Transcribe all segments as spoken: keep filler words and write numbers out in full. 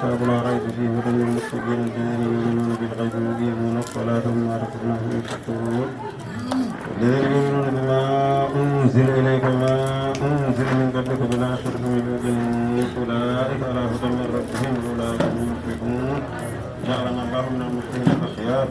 الكتاب لا ريب فيه هدى للمتقين الذين يؤمنون بالغيب ويقيمون الصلاة ومما رزقناهم ينفقون. والذين يؤمنون بما أنزل إليك وما أنزل من قبلك وبالآخرة هم يوقنون أولئك على هدى من ربهم وأولئك هم المفلحون. جعلنا الله من المفلحين الأخيار.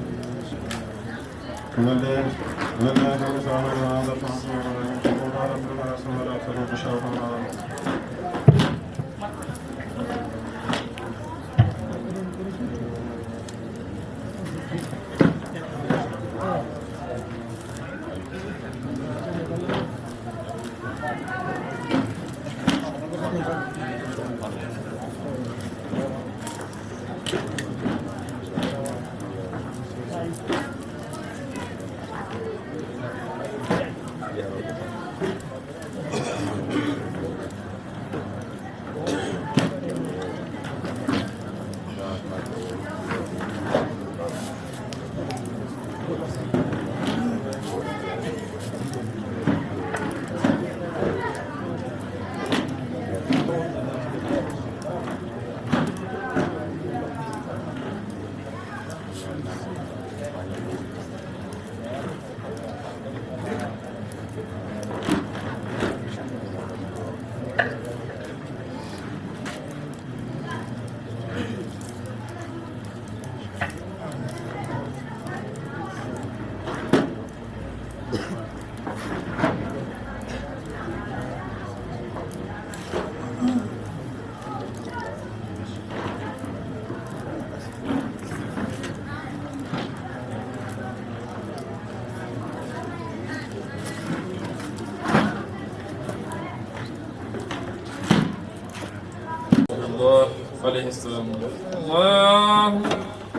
الله عليه السلام. الله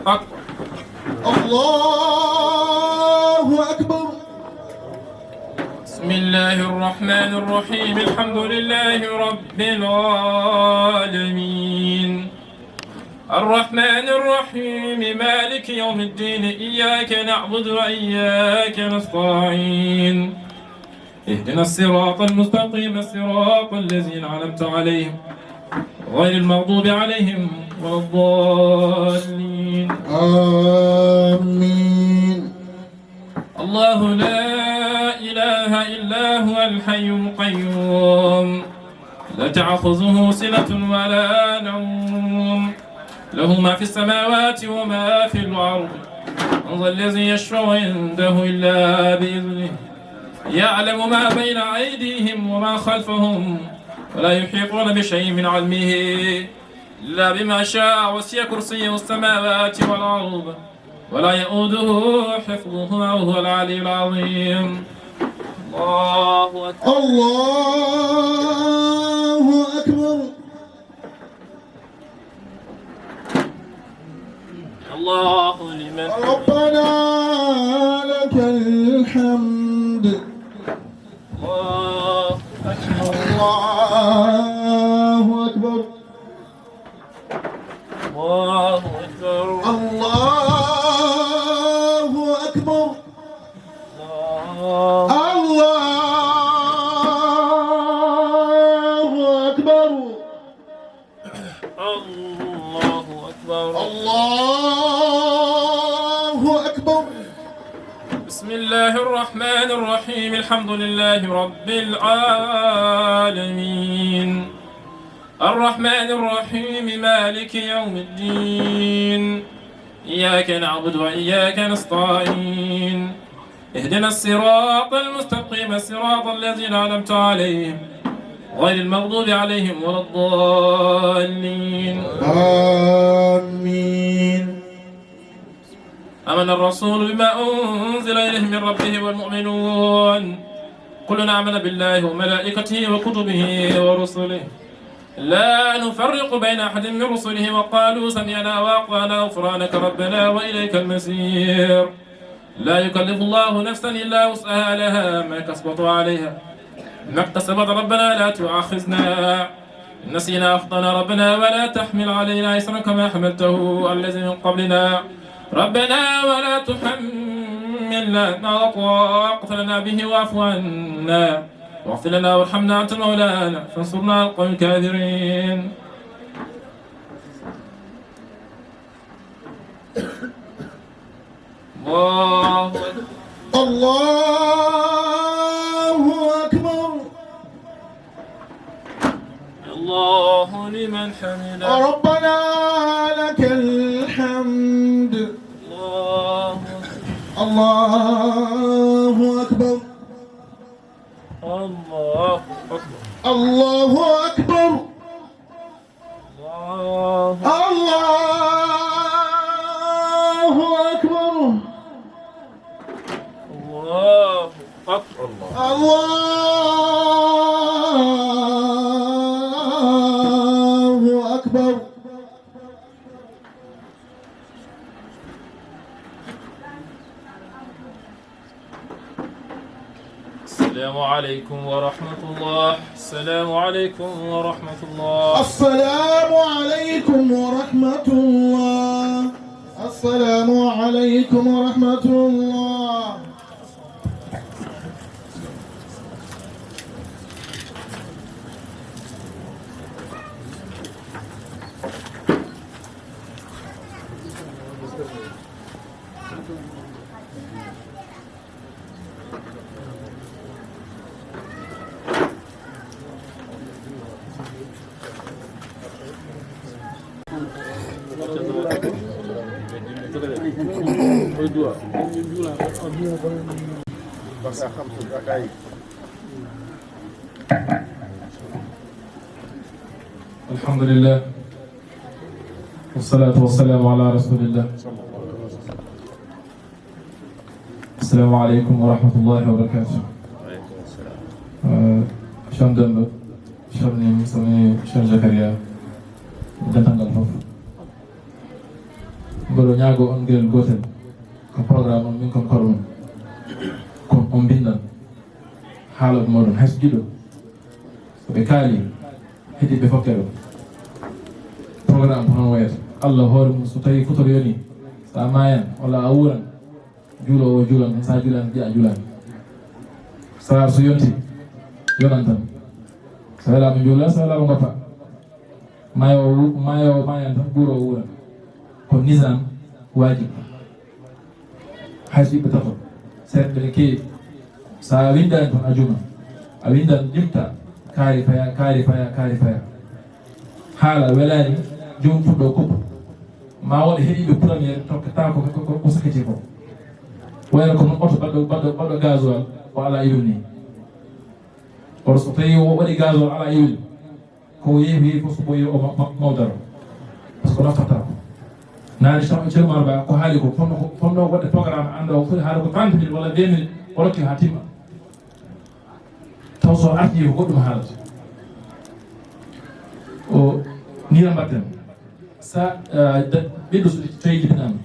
أكبر. الله أكبر. بسم الله الرحمن الرحيم. الحمد لله رب العالمين. الرحمن الرحيم. مالك يوم الدين. إياك نعبد وإياك نستعين. اهدنا الصراط المستقيم، صراط الذين أنعمت عليهم، غير المغضوب عليهم ولا الضالين. آمين. الله لا إله إلا هو الحي القيوم، لا تأخذه سنة ولا نوم، له ما في السماوات وما في الأرض. من ذا الذي يشفع عنده إلا بإذنه، يعلم ما بين أيديهم وما خلفهم، ولا يحيطون بشيء من علمه إلا بما شاء، وسع كرسيه السماوات والأرض، ولا يؤوده حفظهما، وهو العلي العظيم. الله أكبر. الله أكبر. الله لمن. ربنا لك الحمد. الله أكبر. الله أكبر. الله أكبر. الله أكبر. الله. الله أكبر. الله أكبر. الله أكبر. بسم الله الرحمن الرحيم. الحمد لله رب العالمين. الرحمن الرحيم. مالك يوم الدين. إياك نعبد وإياك نستعين. اهدنا الصراط المستقيم، صراط الذين أنعمت عليهم، غير المغضوب عليهم ولا الضالين. آمين. آمن الرسول بما أنزل إليه من ربه والمؤمنون، كل آمن بالله وملائكته وكتبه ورسله، لا نفرق بين أحد من رسله، وقالوا سمعنا وأطعنا غفرانك ربنا وإليك المصير. لا يكلف الله نفسا إلا وسعها، لها ما كسبت وعليها ما اكتسبت. ربنا لا تؤاخذنا إن نسينا أو أخطأنا. ربنا ولا تحمل علينا إصرا كما حملته على الذين من قبلنا. ربنا ولا تحملنا ما لا طاقة لنا به واعف عنا واغفر لنا وارحمنا أنت مولانا فانصرنا على القوم الكافرين. الله أكبر. الله أكبر. الله لمن حمده. ربنا لك الحمد. الله أكبر. الله أكبر. الله أكبر. الله أكبر. الله أكبر. الله أكبر. الله أكبر. الله أكبر. السلام عليكم ورحمة الله. السلام عليكم ورحمة الله. السلام عليكم ورحمة الله. السلام عليكم ورحمة الله. الحمد لله. والصلاة والسلام على رسول الله. Assalamu aleykum wa rahmatullahi wa barakatuh. Eh, Cheikh Demba, Cheikh Nim, sami Cheikh Zakaria, dental ngal fof. Mboɗo ñaago on ngel gootel, ko programme on, min kon koɗo on. Kon on mbindan haala ko moɗon, hay so giɗo. So ɓe kaali, heɗiɓe fof keɗo. Programme ko hono wayata. Allah hoore mum, so tawi futoro yoni, sa maayan, walla a wuuran, juuloowo o juulan, sa juulan, mbiya a juulan. Salaatu so yonti, yonan tan. So welaama juula, so welaama ngoppa. Maayo, maayo maayan tan, guuro o wuuran. Ko nizaam waajib. Hay so yimɓe tato, seeɗa ɓe keewi. So a winndaani tan, a juuman. A winndan, limta, kaari faya, kaari faya, kaari faya. Haala welaani, joom fuɗɗo kubba. Ma won heɗiiɓe premier tokkata ko, ko, ko, ko sakkiti ko. Wayno ko noon oto baɗɗo, baɗɗo, baɗɗo gasoil o alaa huile ni. Oto so tawi o waɗi gasoil alaa huile, ko yeehi, yeehi fof so ɓooyi o ma-, ma-, mawdaro. Par ce que nafata ko. Naani Cheikh Omar Ba ko haali ko, fonno ko, fonno waɗde programme, annda o foti haala ko trente minutes walla vingt minutes, o rokki haa timma. Taw so arti ko goɗɗum haalata. O, nii la mbaɗten. Sa, eh, da-, ɓiɗɗo so tawi jibinaama.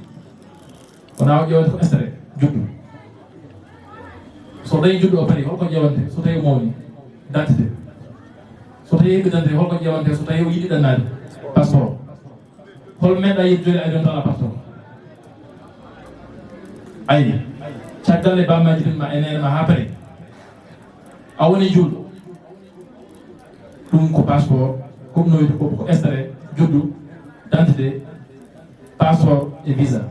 Wona o ƴeewata ko extrait juddu. So dañi juddu o parii, holko ƴeewante so tawi o mawni? D'identité. So tawi heɓi d'identité, holko ƴeewante so tawi o yiɗi ɗannaade? Passeport. Hol meeɗa yiɗde joli avion tawa passeport? Ayi. Caggal nde bamma jibinma e neene ma haa parii. A woni juulɗo. Ɗum ko passeport, ko ɗum no wiyetee ko, ko extrait juddu, d'identité, passeport e visa.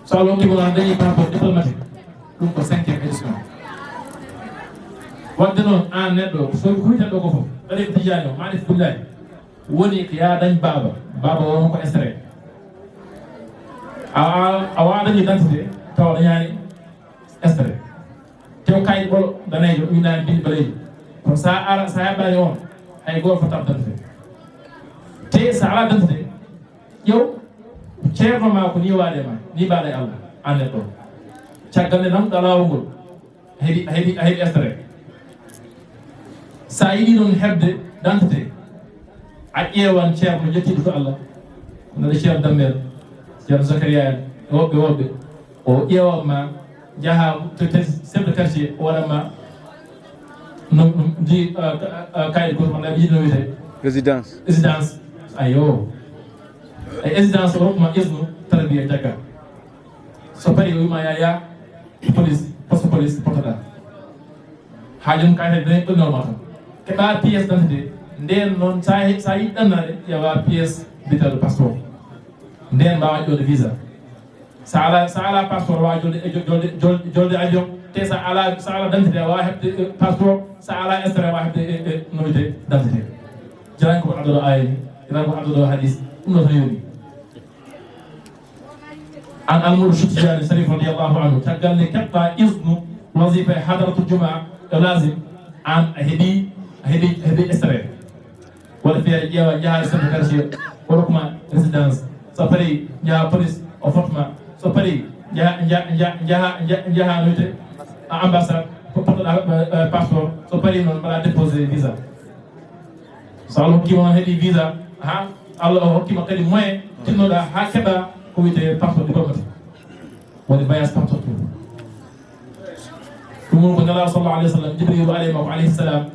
So a lonkii mo, a dañii passeport diplomatique, ɗum ko cinquième édition. Waɗde noon, aan neɗɗo, so ko huytanɗo ko fof, ɗaɗi ko Tijaani o, maani ko Bullaay, woni ko yaa dañ baaba, baaba o ko extrait. A, a, a waawaa dañde d'identité, tawa a dañaani extrait. Tew kayit ɓolo daneejo, winnaani binndi ɓaleejo. Kono so a ara, so a heɓaani oon, hay gooto fotaani d'identité. Te so a alaa d'identité, ƴeew, ceerno ma ko nii waade ma, nii mbaɗa e Allah, aan neɗɗo. Caggal nde nanguɗaa laawol ngol, a heɓi, a heɓi, a heɓi extrait. So a yiɗii noon heɓde d'identité, a ƴeewan ceerno yettiiɗo to Allah, wonande Ceerno Dammel, Ceerno Zakariya en, e woɓɓe, woɓɓe. O ƴeewan ma, njaha to, to chef de quartier, o waɗan ma no, no, ndi, ah, ka-, ah, kayit gooto, walla wiide no wiyetee? Résidence. Résidence. Ayo. E résidence o rokku ma isnu, tarbiya jagga. So parii o wii ma yaa, yaa police, poste police pottoɗaa. Haa jooni kayit dañi ɗum normal tan. Keɓaa pièce d'identité, ndeen noon so a he-, so a yiɗi ɗannaade, ƴeewaa pièce mbiyeteendi passeport. Ndeen mbaawaa ƴeewde visa. Sa ala, sa ala passeport, a wawa jolde, e jo-, jolde, jolde, jolde avion. Te sa ala, sa ala dentité, a wawa heɓde, eh, passeport. Sa ala extrait, a wawa heɓde, eh, eh, no wiyete, dentité. Jarani ko addoɗo aya ni, jarani ko addoɗo hadis. Ɗum ɗo tan yoni. An Almuɗo Cheikh Tidiane Sharif radiyallahu anhu, caggal nde keɓɗa isnu wazifa e hadratul juma e lazim, an a heɓi, a heɓi, a heɓi extrait. Walla feere ƴeewa, njaha e chef de quartier, o rokkuma résidence. So paari, njaha police, o fotma. So paari, njaha, njaha, njaha, njaha, njaha, njaha no wiyete, a ambassade, ko pottoɗa, eh, eh, passeport. So paari noon, mbaɗa déposé visa. So Allah hokkima on heɓi visa, ha Allah o hokkima kadi moyen, tinnoɗa ha keɓa ko wiyete passeport diplomatique. Woni voyage passeport. Ɗum woni ko Nelaaɗo sallallahu alayhi wa sallam, Jibrilu alayhi wa alayhi salam,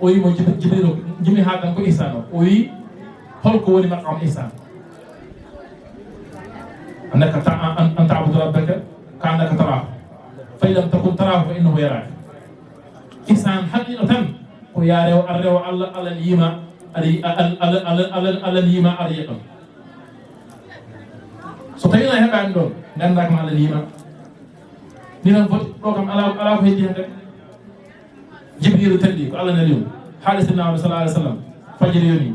o wi mo, Jib-, Jibrilu, jimi ha tan ko ihsan o. O wi, holko woni maqam ihsan? Annaka ta-, an, an, an ta'buda rabbaka ka annaka tarahu. Fa in lam takun tarahu fa innahu yaraka. Ihsan haqiqa tan ko ya rew, a rewa Allah, Allah ne yima, aɗa yi-, a-, al-, al-, al-, al-, Allah ne yima, aɗa yiya ɗum. So tawi a heɓaani ɗon, nganndaa kam Allah ne yima. Ni tan foti, ɗo kam alaa, alaa ko heddi heen kadi. Jibriilu telli, ko Allah neli ɗum. Haali Seydina Muhammad sallallahu alayhi wa sallam, fajiri yoni.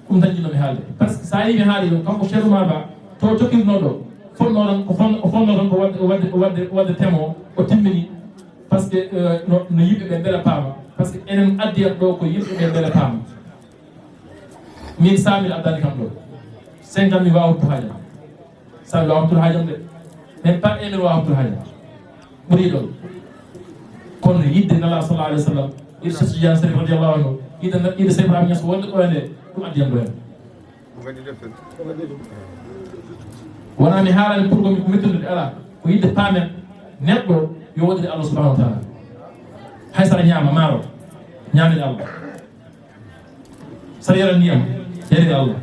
Ɗum tan jiɗmi haalde. Par ce que so a yii mi haali ɗum, kanko Cheikh Oumar Ba, to tokkirnoo ɗo, fotnoo tan, o fon-, o fonnoo tan ko waɗde, waɗde, waɗde, waɗde temo, o timmini. Par ce que, euh, no, no yimɓe ɓe mbela paama. Par ce que enen addi en ɗo ko yimɓe ɓe mbela paama. Min cent mille addani kam ɗo. Cinquante mille wawa huttu haajam. Cent mille wawa huttu haajam de. Même pas un mille wawa huttu haajam. Ɓuri ɗon. Kono yidde Nela sallallahu alayhi wa sallam, yidde Cheikh Tidiane Chérif radiyallahu anhu, yidde, yidde Cheikh Ibrahima Niass wonde ɗo e nde, ɗum addi en ɗo en. Wona mi haalani pour ko mi mettude ala. Ko yidde paamen neɗɗo yo waɗire Allah subhanahu wa taala. Hay sara ñaama maaro, ñaamire Allah. Sara yara ndiyam, yarire Allah.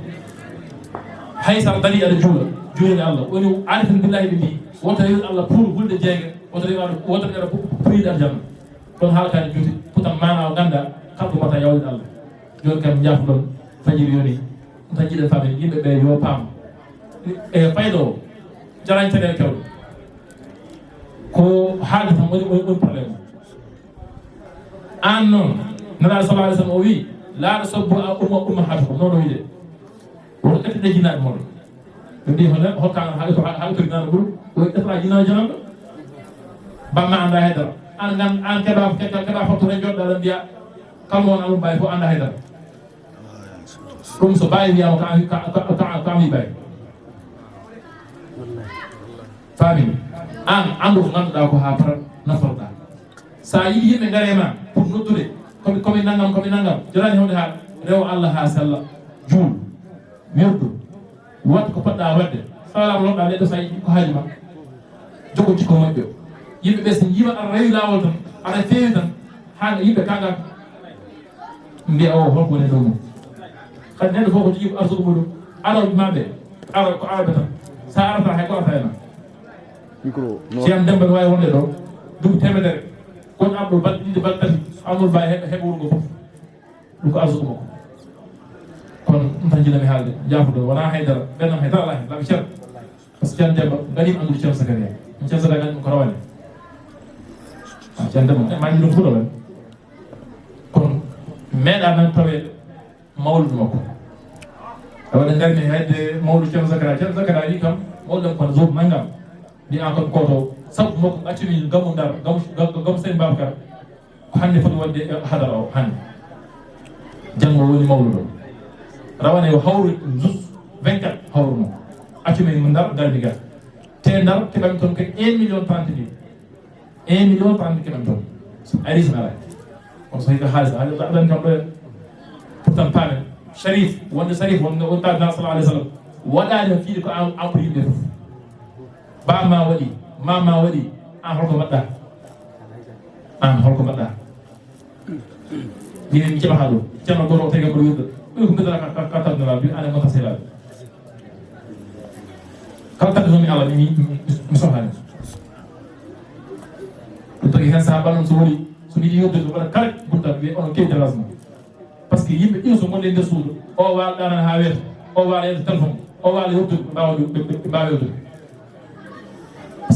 Hay sara dari aɗa juula, juulire Allah. Woni arifin billahi ɓe mbi, woto rewir Allah pour hulde jeege, woto rewir, woto rewir pour yiide aljanna. Ɗon haala kaani juuti, potan maana o ganda, kalko mbata yawde Allah. Joni kam jaafuɗon, fajiri yoni, ɗum tan jiɗen faamen, yimɓe ɓe yo paam. E fayda o, jarani caɗeele kewɗe. Ko haalde tan woni, woni, woni problème o. Aan noon, Nelaaɗo sallallahu alayhi wa sallam o wi, "Laa tasubbu umma-, ummahatukum", noon o wiide. Woto ƴettude jinaaɓe mon. Ɓe mbi, "Hono hokka an haɗa to, haɗa to jinaaɗo ɓuru?" O ƴetta jinaaɗo jananɗo. Bamma annda haydara. An ngan, an keɓa, keɓa, keɓa fotto tan joɗɗa ɗon mbiya, "Kam won aɗum ɓay fof annda haydara." Ɗum so bawi wiyama ka, ka, ka, ka, ka mi bawi. Faami? An anndu ko ngannduɗaa ko ha para naforɗa. Sa yiɗi yimɓe ngare ma pour noddude, komi, komi nanngam, komi nanngam, jolaani hewde ha rewo Allah ha sella, juul, wirdu, waɗ ko poɗɗa waɗde. Salaam lomɗa neɗɗo sa yiɗi ko haaju ma. Jogo jikko moƴƴo. Yimɓe ɓe so njiima aɗa rewi laawol tan, aɗa feewi tan, ha yimɓe kanga mbiya o holko woni e dow mum. Kadi neɗɗo fof ko jogii ko arsugo muɗum. Arooɓe ma ɓe, ara ko arooɓe tan. Sa arata hay ko arata e ma. Micro, no. Ceerno Demba no waawi wonde ɗo, duuɓi teemedere. Kono arɗo balɗe ɗiɗi, balɗe tati, Amadou Ba heɓa, heɓa wuro ngo fof. Ɗum ko arsugo makko. Kono ɗum tan jiɗami haalde, jaafuɗo, wona haydara, ɓennam haydara alaa hen, laaɓi cer. Par ce que Ceerno Demba, ganima anndude Ceerno Zakaria. Ɗum Ceerno Zakaria ganndi ɗum ko rawane. Ah, Ceerno Demba, ma min ɗum fuɗo wen. Kono meeɗa nan taweede mawludu makko. Tawa ɗen ngari mi hedde mawludu Ceerno Zakaria. Ceerno Zakaria wi kam, mawludu am kono jour nanngam. Mbi an kon koto, sabu makko accumi gamu Ndar, gamu, gamu, gamu Seydi Babacar. Ko hannde foti waɗde e hadara o, hannde. Janngo woni mawludu o. Rawane o hawru jus vingt-quatre hawruno. Accumi mo Ndar, ngarmi ga. Te Ndar keɓami toon ko un million trente mille. Un million trente keɓami toon. So ari so alaa. Kono so hikka haalis, haalis ɗaɗan kam ɗo. Pourtant paamen. Sharif, wonde Sharif, wonde o tawi Nelaaɗo sallallahu alayhi wa sallam. Waɗaani no fiide ko an, an ɓuri yimɓe fof. Ba ma waɗi, ma ma waɗi, an holko mbaɗɗa? An holko mbaɗɗa? Minen mi jaɓata ɗo. Ceerno gooto o tagi mboɗo wirda. Ɗum ko mbiyata ka, ka, ka tabnalaa, mbi ane monta selaaɓe. Kala tabnanomi Allah, mi, mi, mi, mi sohlaani. Ɗum tagi heen sahaa ɓannon so woni, so mi yiɗi yewtude, mi waɗa kala gudda, mi wiya onon kewi déplacement. Par ce que yimɓe ɗiɗo so ngonde e nder suudu, o waala ɗaanana haa weeta, o waala yeeso téléphone, o waala yewtude, ɓe mbaawa ɗum, ɓe, ɓe, ɓe mbaawa yewtude.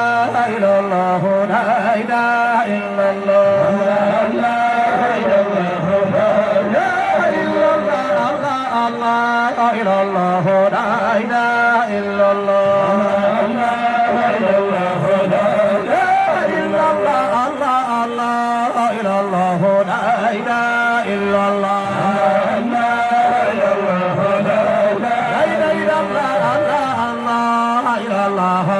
إله إلا الله، لا إله إلا الله. لا إله إلا الله، لا إله إلا الله. لا إله إلا الله، لا إله إلا الله. لا إله إلا الله، لا إله إلا الله. لا إله إلا الله، لا إله إلا الله. لا إله إلا الله، لا إله إلا الله. لا إله إلا الله، لا إله إلا الله. لا إله إلا الله، لا إله إلا الله. لا إله إلا الله، لا إله إلا الله.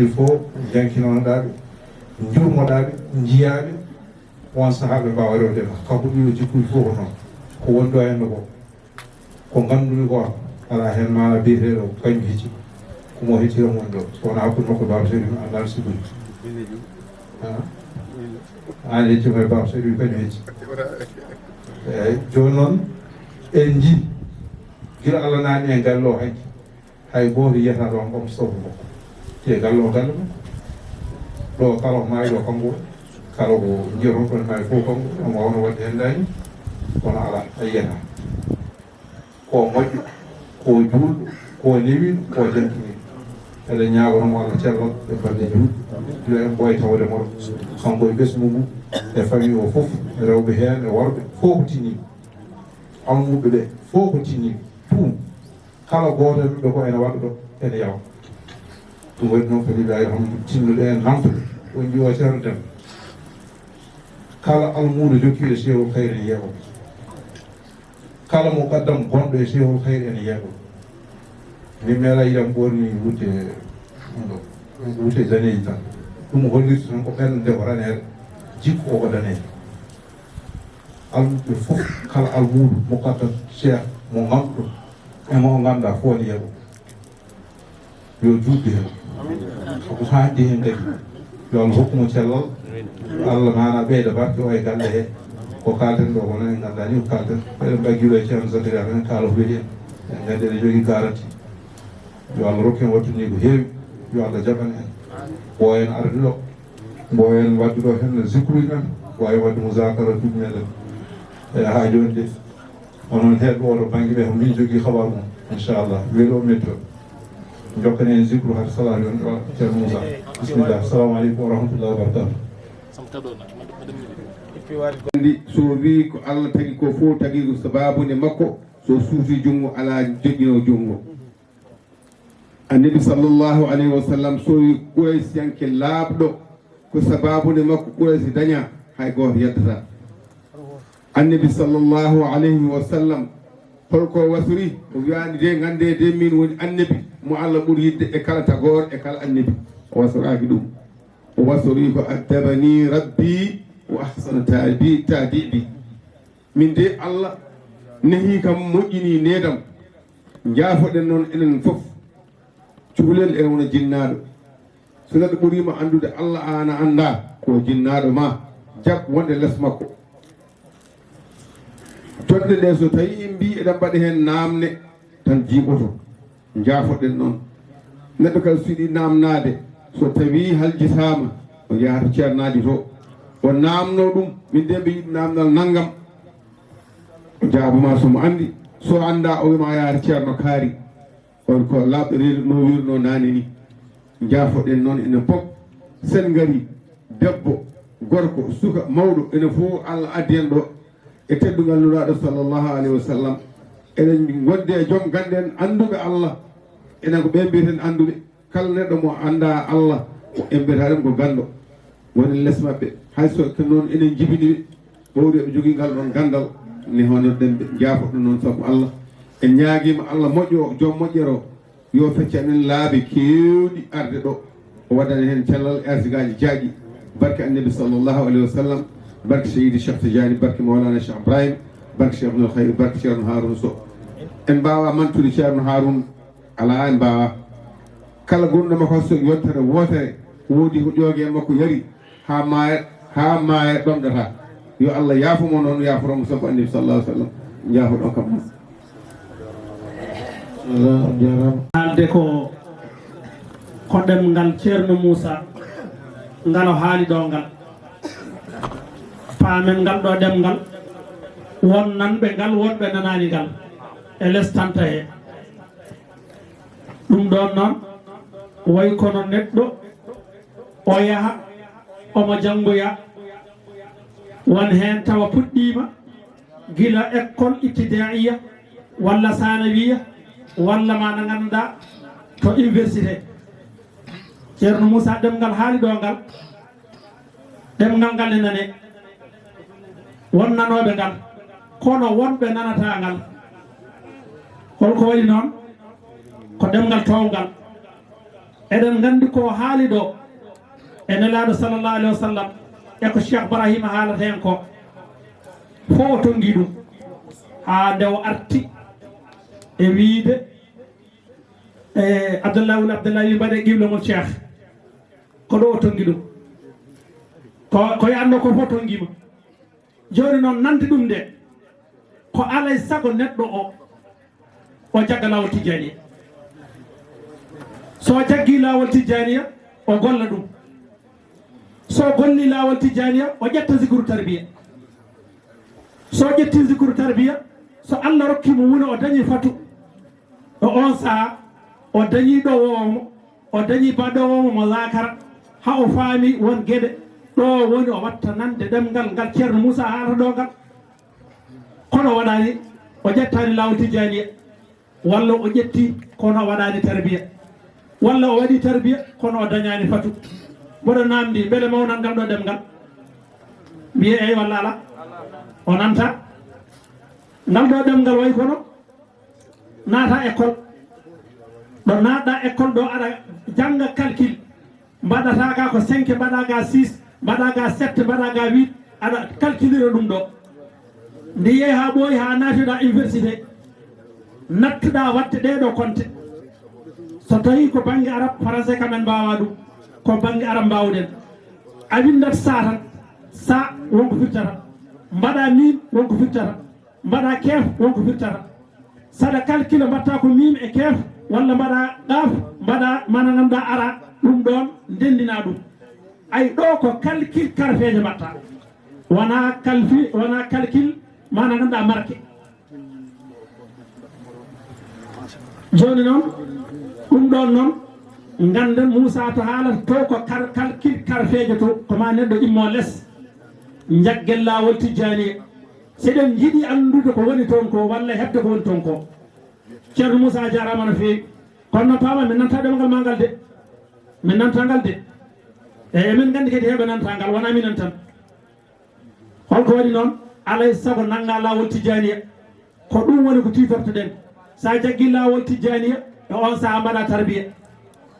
Il faut jankinoɗaa ɓe, njurmoɗaa ɓe, njiyaa ɓe, on sahaa ɓe mbaawa rewde ma. Kanko ɗiɗo jikkuuji fof ko noon. Ko woni ɗo henno ko, ko ngannduɗi ko, alaa heen maana biyeteeɗo ko kañum hecci. Ko mo heccira mo woni ɗo. So wonaa hakkunde makko Baaba Seydi mi anndaani siguji. Aan hecci mo e Baaba Seydi mi kañum hecci. Eeyi, jooni noon en njii gila Allah naatni en galle o hanki. Hay gooto yiyata ɗoon ko Mustapha makko. Te galle o galle makko. Ɗo kala ko maayi ɗo kanko woni. Kala ko njiyaton ɗon maayi fof kanko woni. Omo waawno waɗde heen dañi. Kono alaa, a yiyata. Ko moƴƴo, ko juulɗo, ko newiiɗo, ko jantiniiɗo. Eɗen ñaagono mo Allah cellal e balɗe juulɗe. Yo en ɓooy tawde mo ɗo. Kanko e ɓesngu ngu, e famille o fof, rewɓe heen e worɓe, fof ko tinniiɓe. Almuɓɓe ɓe, fof ko tinniiɓe. Tout. Kala gooto e maɓɓe ko ene waɗa ɗo, ene yawa. Ɗum waɗi noon, foti ɓe alhamdu tinnude en, namtude. On njiwa Ceerno Dem. Kala almuudo jokkiiɗo Seehol Kayre ene yeeɓa. Kala mo kaddam bonɗo e Seehol Kayre ene yeeɓa. Min meeɗa yiɗam ɓorni wutte ɗum ɗo. Wutte daneeji tan. Ɗum hollirta tan ko ɓernde nde ko raneere, jikku o ko daneejo. Almuɓɓe fof, kala almuudo mo kaddam Seex mo ngannduɗo e mo ngannduɗaa fof ene yeeɓa. Yo juutde heen. Ko haaɗdi heen kadi. Yo Allah hokku mo cellal. Yo Allah maana ɓeyda barke o e galle he. Ko kaalten ɗo ko noon en nganndaa ni ko kaalten. Eɗen mbaggi ɗo e Ceerno Zakaria men kaala ko weli en. En nganndi eɗen njogii garanti. Yo Allah rokku en waɗtude ni ko heewi. Yo Allah jaɓan en. Ɓooyen arde ɗo. Ɓooyen waɗde ɗo heen zikruuji men. Waawi waɗde muzakaratuuji meɗen. E haa jooni de. Onon heɗɓe oɗo bannge ɓe, ko min jogii xabaar mum, inchallah. Weeli o metti on. Njokkane en zikru hade salade on ɗo Ceerno Moussa. Bismillah. Assalamu aleykum wa rahmatullahi wa barakatuh. Andi so wi ko Allah tagi ko fof tagi ko sababu nde makko, so suuti junngo alaa joƴƴinoo junngo. Annabi sallallahu alayhi wa sallam so wi Quraysiyanke laaɓɗo ko sababu nde makko Quraysi daña hay gooto yeddata. Annabi sallallahu alayhi wa sallam Holko wasori? O wiyaani de, ngannde de, min woni annabi mo Allah ɓuri yiɗde e kala tagoor, e kala annabi. O wasoraaki ɗum. O wasori ko addabani rabbi wa ahsana tabi-, tadibi. Min de, Allah nehi kam, moƴƴini nedam. Njaafoɗen noon enen fof. Cukalel ene wona jinnaaɗo. So neɗɗo ɓuriima anndude Allah, aan a anndaa, ko jinnaaɗo ma, jaɓ wonde les makko. Jonde nde, so tawi en mbii eɗen mbaɗa heen naamne, tan jiiɓoto. Njaafoɗen noon. Neɗɗo kala so yiɗi naamnaade, so tawi haljitaama, o yaha to ceernaajo to, o naamno ɗum, min de mbi yiɗi naamnal nanngam. O jaabuma so mo anndi, so annda, o wiima yaha to ceerno kaari. On ko laaɓɗo reedu no wirno naane ni. Njaafoɗen noon enen fof. Sen ngari, debbo, gorko, suka, mawɗo, enen fof Allah addi en ɗo e teddungal Nulaaɗo sallallahu alayhi wa sallam. Eɗen ngonde e joom ganɗe en annduɓe Allah. Enen ko ɓe mbiyeten annduɓe. Kala neɗɗo mo annda Allah, ko en mbiyata ɗum ko ganndo. Woni les maɓɓe. Hay so ko noon enen njibini ɓe, ɓowde ɓe jogii ngal ɗoon ganndal, ne hono ɗen ɓe njaafoɗo noon sabu Allah. En ñaagiima Allah moƴƴo o, joom moƴƴere o, yo feccan en laabi keewɗi arde ɗo. O waɗana heen cellal e arsigaaji jaajɗi. Barke Annabi sallallahu alayhi wa sallam, barke Seydi Cheikh Tidiane, barke Mawlana Cheikh Ibrahim, barke Cheikh Ibnul Khayr, barke Ceerno Harouna Sow. En mbaawaa mantude Ceerno Harouna, alaa, en mbaawaa. Kala gonɗo makko so yontere wootere, woodi ko ƴoogi e makko yari, haa maaya, haa maaya ɗomɗata. Yo Allah yaafo mo noon, yaaforo mo sabu Annabi sallallahu alayhi wa sallam. Njaafoɗon kam. Machallah, on njaaraama. Haalde ko, ko ɗemngal Ceerno Muusa, ngal o haali ɗo ngal. Paamen ngal ɗo ɗemngal, won nanɓe ngal, wonɓe nanaani ngal, e les tanta he. Ɗum ɗoon noon, way kono neɗɗo, o yaha, omo janngoya, won heen tawa puɗɗiima gila école ibtidaiya, walla sanawiya, walla ma na ngannduɗaa to université. Ceerno Muusa, ɗemngal haali ɗo ngal, ɗemngal ngal ne nane, won nanooɓe ngal, kono wonɓe nanataa ngal. Holko waɗi noon? Ko ɗemngal toowngal. Eɗen nganndi ko haali ɗo e Nelaaɗo sallallahu alayhi wa sallam, e ko Cheikh Ibrahima haalata heen ko, fof o tonngi ɗum haa nde o arti e wiyde, e Abdallah wul Abdallah wi mbaɗe qibla mon Cheikh. Ko ɗo o tonngi ɗum. Ko, ko yaanno ko fof tonngiima. Jooni noon, nande ɗum nde, ko alay sago neɗɗo o, o jagga laawol Tijjaaniya. So o jaggii laawol Tijjaaniya, o golla ɗum. So o gollii laawol Tijjaaniya, o ƴetta zikru tarbiya. So o ƴettii zikru tarbiya, so Allah rokkii mo wuna, o dañii fatu, ɗo oon sahaa, o dañii ɗo woowa mo, o dañii ba ɗo woowa mo laakara, haa o faami won geɗe ɗo woni o watta nande ɗemngal ngal Ceerno Muusa haalata ɗo ngal. Kono o waɗaani, o ƴettaani laawol Tijjaaniya, walla o ƴetti kono o waɗaani tarbiya, walla o waɗi tarbiya kono o dañaani fatu. Mboɗo naamndi, mbele mawnan ngal ɗo ɗemngal? Mbiyee eey walla alaa? O nanta. Ngal ɗo ɗemngal wayi kono naata école. Ɗo naatɗa école ɗo, aɗa jannga calcul. Mbaɗata ga ko cinq, mbaɗa ga six, mbaɗa ga sept, mbaɗa ga huit, aɗa calculira ɗum ɗo. Nde yehi haa ɓooyi, haa naatoɗa université, nattuɗa waɗde ɗee ɗo konte. So tawi ko bannge arab, français kam en mbaawa ɗum, ko bannge arab mbaawɗen. A winndat sa tan, sa wonko firtata. Mbaɗa miim wonko firtata. Mbaɗa keef, wonko firtata. Saɗa calcula, mbaɗta ko miim e keef, walla mbaɗa qaaf, mbaɗa mana ngannduɗaa ara, ɗum ɗoon ndenndina ɗum. Ay, ɗo ko calcul karfeeje mbaɗta. Wona calfi-, wona calcul mana ngannduɗaa marke. Jooni noon, ɗum ɗoon noon, ngannden Muusa to haalata to ko kar-, calcul karfeeje to, ko ma neɗɗo immo les, njaggen laawol Tijjaaniya. Si eɗen njiɗi anndude ko woni toon ko, walla heɓde ko woni toon ko. Ceerno Muusa, a jaaraama no feewi. Kono noon, paama, min nanta ɗemngal maa ngal de. Min nanta ngal de. Eey, emin nganndi kadi heɓe nanta ngal, wonaa minen tan. Holko waɗi noon? Alay sago nanngaa laawol Tijjaaniya. Ko ɗum woni ko tiitortoɗen. So a jaggii laawol tijjaaniya, e oon sahaa mbaɗaa tarbiya.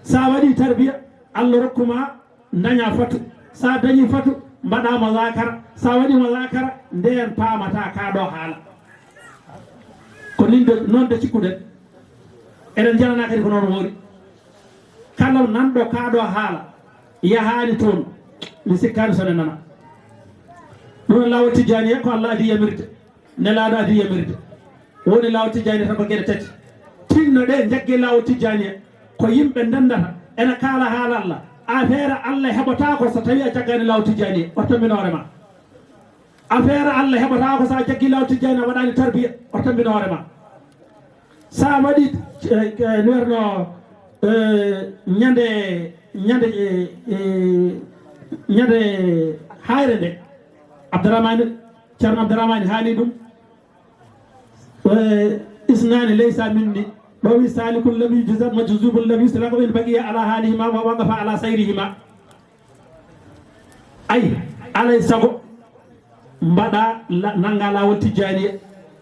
So a waɗii tarbiya, Allah rokku ma ndañaa fatu. So a dañii fatu, mbaɗaa muzaakara. So a waɗii muzaakara, ndeen paamataa kaa ɗoo haala. Ko nin de, noon de cikkuɗen. Eɗen njananaa kadi ko noon woori. Kala nanɗo kaa ɗoo haala, yahaani toon, mi sikkaani so ne nana. Ɗum e laawol tijjaaniya ko Allah adii yamirde, Nelaaɗo adii yamirde. Woni laawol tijjaaniya tan ko geɗe tati. Tinno ɗe, njaggee laawol tijjaaniya. Ko yimɓe ndenndata, ena kaala haala Allah. Afeere Allah heɓotaako so tawii a jaggaani laawol tijjaaniya. Wattu tambinoore ma. Afeere Allah heɓotaako so a jaggii laawol tijjaaniya, a waɗaani tarbiya. Wattu tambinoore ma. So a waɗii, eh, eh, no wiyatnoo, eh, ñande, ñande, eh, eh, ñande haayre nde, Abdourahmane, Ceerno Abdourahmane haali ɗum. Eh, isnaani laysa minni. Ɗo wi saalikun lam yujza, majzubun lam yuslak, wa in baqiya ala haalihima wa waqafa ala sayrihima. Ay, alay sago mbaɗa la-, nannga laawol tijjaaniya.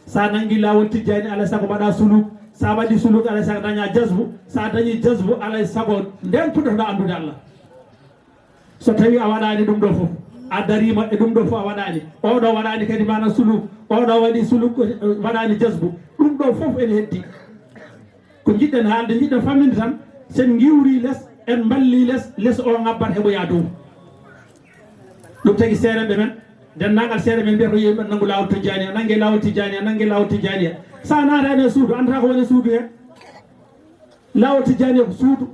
So a nanngi laawol tijjaani, alay sago mbaɗa suluk. So a waɗi suluk, alay sago daña jasbu. So a dañi jasbu, alay sago nden puɗɗotoɗa anndude Allah. So tawi a waɗaani ɗum ɗo fof, a dariima e ɗum ɗo fof a waɗaani. Oɗo waɗaani kadi maana suluk, oɗo waɗi suluk, eh, waɗaani jasbu. Ɗum ɗo fof ene heddi. Ko njiɗɗen haalde, njiɗɗen famminde tan, sen ngiwri les, en mballi les, les o ngabbat heɓoya dow. Ɗum tagi seerenɓe men, denndaangal seerenɓe men mbiyata ko yo yimɓe nanngu laawol tijjaaniya, nannge laawol tijjaaniya, nannge laawol tijjaaniya. So a naataani e suudu, anndataa ko woni e suudu he. Laawol tijjaaniya ko suudu.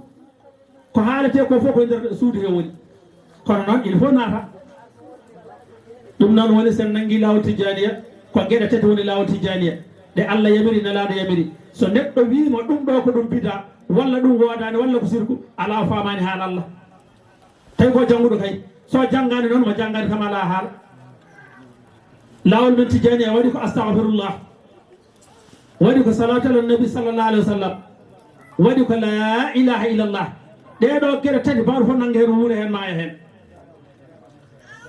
Ko haaletee ko fof ko e nder suudu he woni. Kono noon, il faut naata. Ɗum noon woni sen nanngi laawol tijjaaniya, ko geɗe tati woni laawol tijjaaniya. Ɗe Allah yamiri, Nelaaɗo yamiri. So neɗɗo wiima ɗum ɗo ko ɗum bida, walla ɗum woodaani, walla ko sirku, alaa o faamaani haala Allah. Tawi ko jannguɗo kay. So janngaani noon, mo janngaani kam alaa haala. Laawol men tijjaaniya waɗi ko astagfirullah. Waɗi ko salatu ala nabi sallallahu alaihi wasallam. Waɗi ko la ilaha illallah. Ɗee ɗoo geɗe tati, bawɗo fof nannga heen, wuura heen, maaya heen.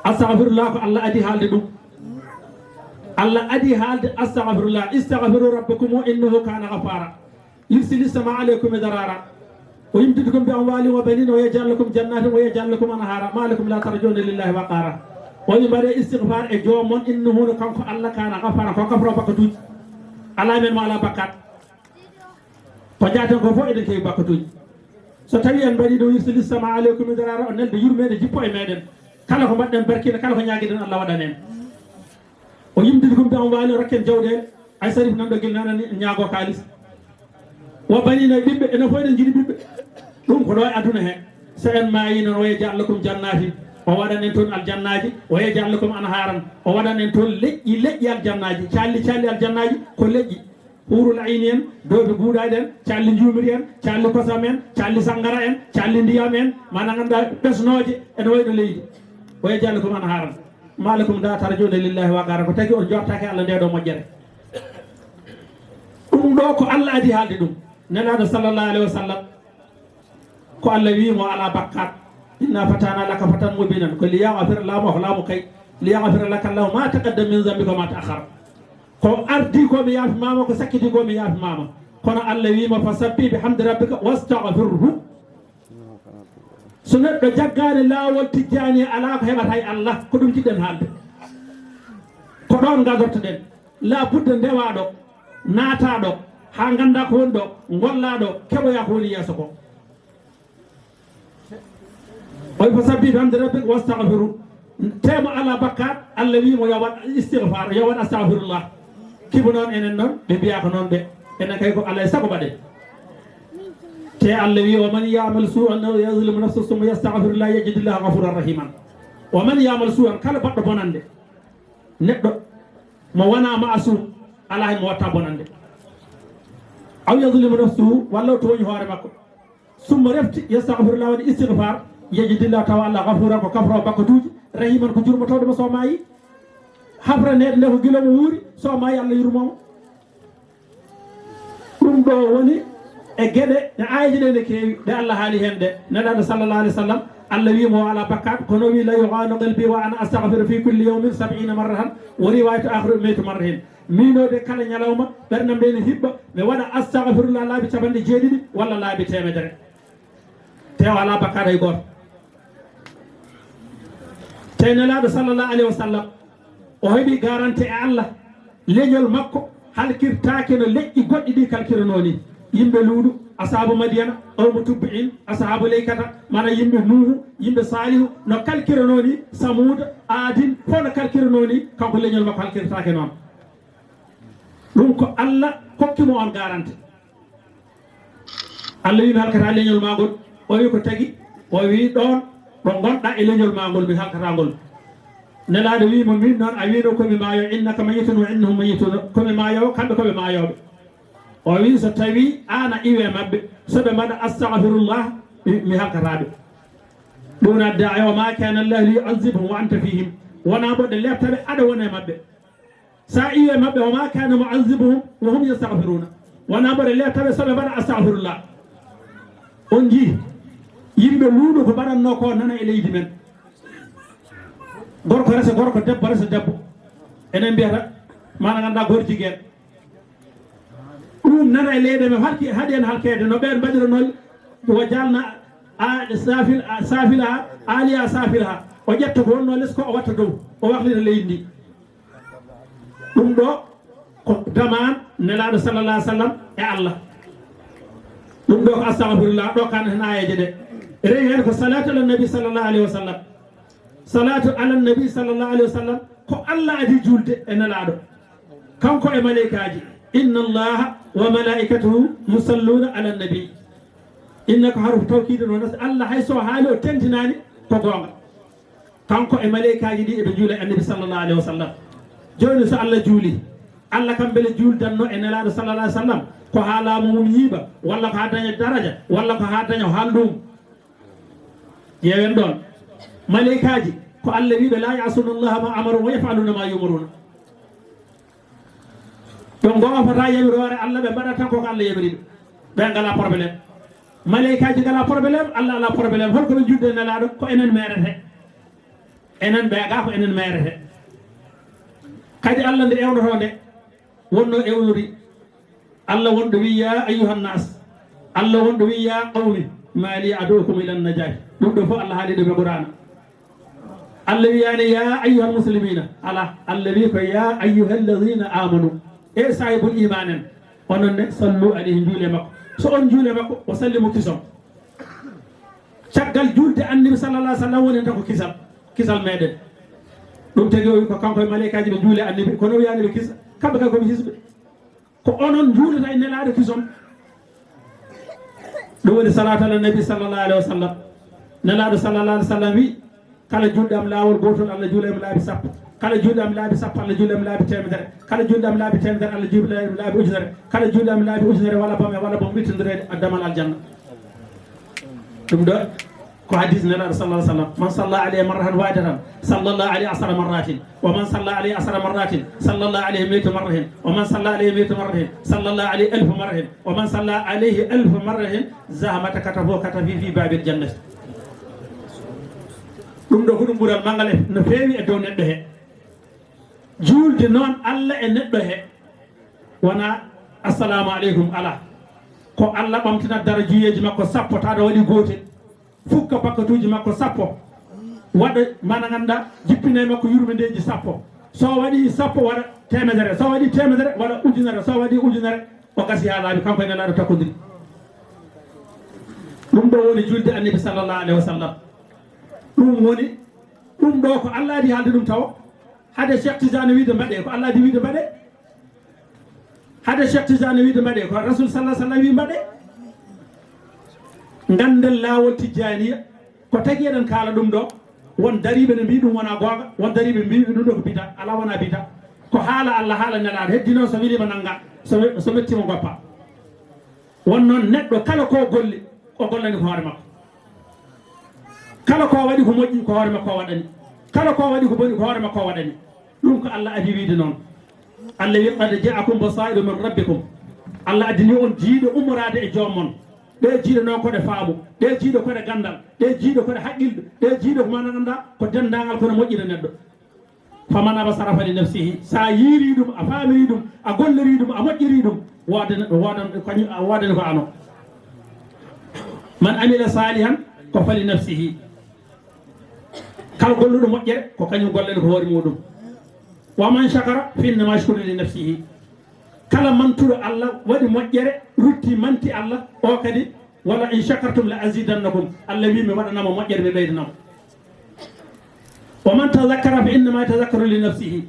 Astagfirullah ko Allah adii haalde ɗum. Allah adii haalde astagfirullah. Istagfiru rabbakum innahu kana ghaffara. Yursilis sama aleykum midrara. Wa yumdidkum bi amwalin wa banin wa yaj'al lakum jannatin wa yaj'al lakum anhara. Ma lakum la tarjuna lillahi waqara. O wi mbaɗe istigfar e joom mon, innahu no kanko Allah kana ghaffara, ko gafro bakkatuuji. Alaa men mo alaa bakkat. Ko jaaten ko fof eɗen keewi bakkatuuji. So tawi en mbaɗi ɗum, yursilis sama aleykum midrara, o nelda yurmeende jippo e meɗen. Kala ko mbaɗɗen barkina, kala ko ñaagiɗen Allah waɗan en. O yumdidkum bi amwalin, rokken jawɗeele. Ay Sarif nan ɗo gila nana ni ñaago kaalis. Wa banina, ɓiɓɓe, enen fof eɗen njiɗi ɓiɓɓe. Ɗum ko ɗo e aduna he. So en maayi noon, wa yaj'al lakum jannatin. O waɗan en toon aljannaaji. Wa yaj'al lakum anharan. O waɗan en toon leƴƴi, leƴƴi aljannaaji. Calli, calli aljannaaji ko leƴƴi. Huurul ayni en, doobi guuɗaaɗi en, calli njuumri en, calli kosam en, calli sanngara en, calli ndiyam en, maanaam ngannduɗaa ɓesnooje ene wayi no leydi. Wa yaj'al lakum anharan. Ma lakum la tarjuna lillahi waqara, ko tagi on jortaaki Allah nde ɗo moƴƴere. Ɗum ɗo ko Allah adii haalde ɗum. Nelaaɗo sallallahu alaihi wasallam, ko Allah wi mo alaa bakkat. Inna fatahna laka fatan mubinan, ko liyaghfira laka Allahu, ko laamu kay, liyaghfira laka Allahu ma taqaddama min dhanbika wa ma ta'akhkhara. Ko ardii ko mi yaafi ma mo, ko sakkitii ko mi yaafi ma mo. Kono Allah wi mo fasabbih bihamdi rabbika wastaghfirhu. So neɗɗo jaggaani laawol tijjaani, alaa ko heɓata e Allah, ko ɗum jiɗɗen haalde. Ko ɗoon ngadortoɗen. Laa budda ndewaa ɗo, naataa ɗo, haa nganndaa ko woni ɗo, ngollaa ɗo, keɓoyaa ko woni yeeso ko. O wi fasabbih bihamdi rabbik wastaghfiru. Temo alaa bakkaat, Allah wi mo yo waɗ istighfar, yo waɗ astaghfirullah. Kibo noon enen noon, ɓe mbiyaa ko noon ɓe. Enen kay ko alaa e sago mbaɗen. Te Allah wi, "Wa man ya'mal su'an aw yazlim nafsahu thumma yastaghfirullah yajidillah ghafuran rahiman." Wa man ya'mal su'an, kala baɗɗo bonannde, neɗɗo mo wonaa ma'asum, alaa heen mo watta bonannde. Aw yazlim nafsahu, walla o tooñi hoore makko. Summa refti, yastaghfirullah, waɗi istighfar, yajidillah, tawa Allah ghafuran ko kafro bakkatuuji, rahiman ko jurmotooɗo mo so maayi. Hafraneede nde ko gila mo wuuri, so maayi Allah yurmoo mo. Ɗum ɗo woni e geɗe ɗe aayeeje ɗe ne keewi, ɗe Allah haali heen ɗe. Nelaaɗo sallallahu alaihi wasallam, Allah wi mo o alaa bakkaat, kono wi, "La yughanu qalbi wa ana astaghfiru fi kulli yawmin sab'ina marratan, wa riwayatu akhiri mi'ati marratin." Miinoode kala ñalawma, ɓernde am nde ene hiɓɓa, mi waɗa astagfirullah laabi capanɗe jeeɗiɗi walla laabi teemedere. Te o alaa bakkaat hay gooto. Te Nelaaɗo sallallahu alayhi wa sallam, o heɓi garanti e Allah, leñol makko halkirtaake no leƴƴi goɗɗi ɗi kalkiranoo ni. Yimɓe Luuɗu, asaabu Madiyana, qawmu Tubbi'in, asaabu Leykata, mana yimɓe Nuuhu, yimɓe Saalihu, no kalkiranoo ni, Samuuda, Aadin, fof no kalkiranoo ni, kanko leñol makko halkirtaake noon. Ɗum ko Allah hokki mo on garanti. Allah wi mi halkata leñol maa ngol. O wi ko tagi? O wi ɗoon ɗo ngonɗa e leñol maa ngol mi halkata ngol. Nelaaɗo wi mo min noon a wino ko mi maayo, innaka mayitun wa innahum mayitun, ko mi maayo, kamɓe ko ɓe maayooɓe. O wi so tawi aan a iwe maɓɓe, so ɓe mbaɗa astagfirullah, mi, mi halkata ɓe. Ɗum adda ay wa ma kana Allah li yu'azzibahum wa anta fihim. Wona mboɗo lepta ɓe aɗa wona e maɓɓe. Sa iwe maɓɓe, wa ma kana mu'azzibuhum wa hum yastaghfiruna. Wona mboɗo lepta ɓe so ɓe mbaɗa astagfirullah. On njii yimɓe Luuɗu ko mbaɗatnoo ko nana e leydi men. Gorko resa gorko, debbo resa debbo. Enen mbiyata mana ngannduɗaa gorjigeen. Ɗum nana e leyɗe men halki, haɗi en halkeede no ɓeen mbaɗiranoo wa jaalna a safil, a safila, aliya safila. O ƴetta ko wonnoo les ko o watta dow, o waklita leydi ndi. Ɗum ɗo ko damaan Nelaaɗo sallallahu alayhi wa sallam e Allah. Ɗum ɗo ko astagfirullah, ɗo kan hen aayeeje ɗe. Rewi heen ko salatu ala nabi sallallahu alayhi wa sallam. Salatu ala nabi sallallahu alayhi wa sallam ko Allah adi juulde e Nelaaɗo. Kanko e maleykaaji. Inna Allaha wa malaikatahu yusalluna ala nabi. Inna ko harfu tawkiidin o nas, Allah hay so haali o tentinaani ko goonga. Kanko e maleykaaji ɗi eɓe njuula e Annabi sallallahu alayhi wa sallam. Jooni so Allah juuli, Allah kam mbele juuldanno e Nelaaɗo sallallahu alayhi wa sallam ko haa laamu mum yiiɓa, walla ko haa daña daraja, walla ko haa daña haalɗum? Ƴeewen ɗoon. Maleykaaji ko Allah wiiɓe, "La ya'suna Allaha ma amarahum wa yaf'aluna ma yu'maruna." Ɓe ngoofata yamiroore Allah, ɓe mbaɗata tan ko ko Allah yamiri ɓe. Ɓe ngalaa problème. Maleykaaji ngalaa problème, Allah alaa problème. Holko ɓe njudde Nelaaɗo? Ko enen meerete. Enen ɓe gaa ko enen meerete. Kadi Allah nde ewnotoo nde, wonno ewnude. Allah wonɗo wi, "Ya ayyuhan nas." Allah wonɗo wi, "Ya qawmi, ma li ad'ukum ila najati." Ɗum ɗo fof Allah haali ɗum e Qur'aana. Allah wiyaani, "Ya ayyuhal muslimina." Alaa, Allah wi ko, "Ya ayyuhal ladhina amanu." E sahibul iman en. Onon ne, sallu alayhi, njuule makko. So on njuule makko, o sallimu kison. Caggal juulde Annabi sallallahu alayhi wa sallam woni tan ko kisal, kisal meɗen. Ɗum tagi o wi ko kanko e maleykaaji ɓe njuule Annabi, kono o wiyaani ɓe kisa. Kamɓe kay ko ɓe hisɓe. Ko onon njuulata e Nelaaɗo kison. Ɗum woni salatu ala nabi sallallahu alayhi wa sallam. Nelaaɗo sallallahu alayhi wa sallam wi, "Kala juulɗo am laawol gootol, Allah juula e mo laabi sappo. Kala juulɗo am laabi sappo, Allah juula e mo laabi teemedere. Kala juulɗo am laabi teemedere, Allah juula e mo laabi ujunere. Kala juulɗo am laabi ujunere, wala bom e wala bom wittindireede a damal aljanna." Ɗum ɗo ko hadis Nelaaɗo sallallahu alayhi wa sallam. "Man salla alayya marratan wahidatan, sallallahu alayhi asara marratin. Wa man salla alayya asara marratin, sallallahu alayhi mi'ata marratin. Wa man salla alayya mi'ata marratin, sallallahu alayhi alfa marratin. Wa man salla alayhi alfa marratin, zahmata katafahu katafi fi babil jannati." Ɗum ɗo ko ɗum ɓural manngal e, no feewi e dow neɗɗo he. Juulde noon Allah e neɗɗo he, wona assalamu aleykum, alaa. Ko Allah ɓamtinat darajuyeeji makko sappo, tawa waɗi gootel. Fukka bakkatuuji makko sappo. Waɗa, mana ngannda, jippina e makko yurmendeeji sappo. So waɗi sappo, waɗa teemedere. So waɗi teemedere, waɗa ujunere. So waɗi ujunere, o gasi haa laaɓi, kanko e Nelaaɗo takkodiri. Ɗum ɗo woni juulde Annabi sallallahu alayhi wa sallam. Ɗum woni, ɗum ɗo ko Allah adi haalde ɗum tawo. Hade Cheikh Tidiane wiide mbaɗe, ko Allah adi wiide mbaɗe. Hade Cheikh Tidiane wiide mbaɗe, ko Rasul sallallahu alayhi wa sallam wi mbaɗe. Ngannden laawol Tijjaaniya, ko tagi eɗen kaala ɗum ɗo. Won dariiɓe ne mbiyi ɗum wona goonga, won dariiɓe mbiyi ɗum ɗo ko bida, alaa wona bida. Ko haala Allah, haala Nelaaɗo, heddi noon so weli mo nannga, so, so metti mo goppa. Won noon neɗɗo kala ko golli, o gollani ko hoore makko. Kala ko waɗi ko moƴƴi, ko hoore makko o waɗani. Kala ko waɗi ko boni, ko hoore makko o waɗani. Ɗum ko Allah adi wiide noon. Allah wi, "Qad ja'akum basairu min rabbikum." Allah addini on jiiɗe ummoraade e joom mon. Ɗe jiiɗe noon ko ɗe faamu, ɗe jiiɗe ko ɗe ganndal, ɗe jiiɗe ko ɗe haqqilde, ɗe jiiɗe ko mana ngannda ko denndaangal ko no moƴƴina neɗɗo. Faman absara fali nafsihi. So a yiiri ɗum, a faamiri ɗum, a golliri ɗum, a moƴƴiri ɗum, woodani, woodani, kañum, a woodani ko ano. Man amila salihan ko fali nafsihi. Kala golluɗo moƴƴere, ko kañum gollani ko hoore muɗum. Wa man shakara fa innama yashkuru li nafsihi. Kala mantuɗo Allah, waɗi moƴƴere, rutti, manti Allah, o kadi, wala in shakartum la azidannakum. Allah wi, mi waɗanama moƴƴere, mi ɓeydanama. Wa man tazakkara fa innama yatazakkaru li nafsihi.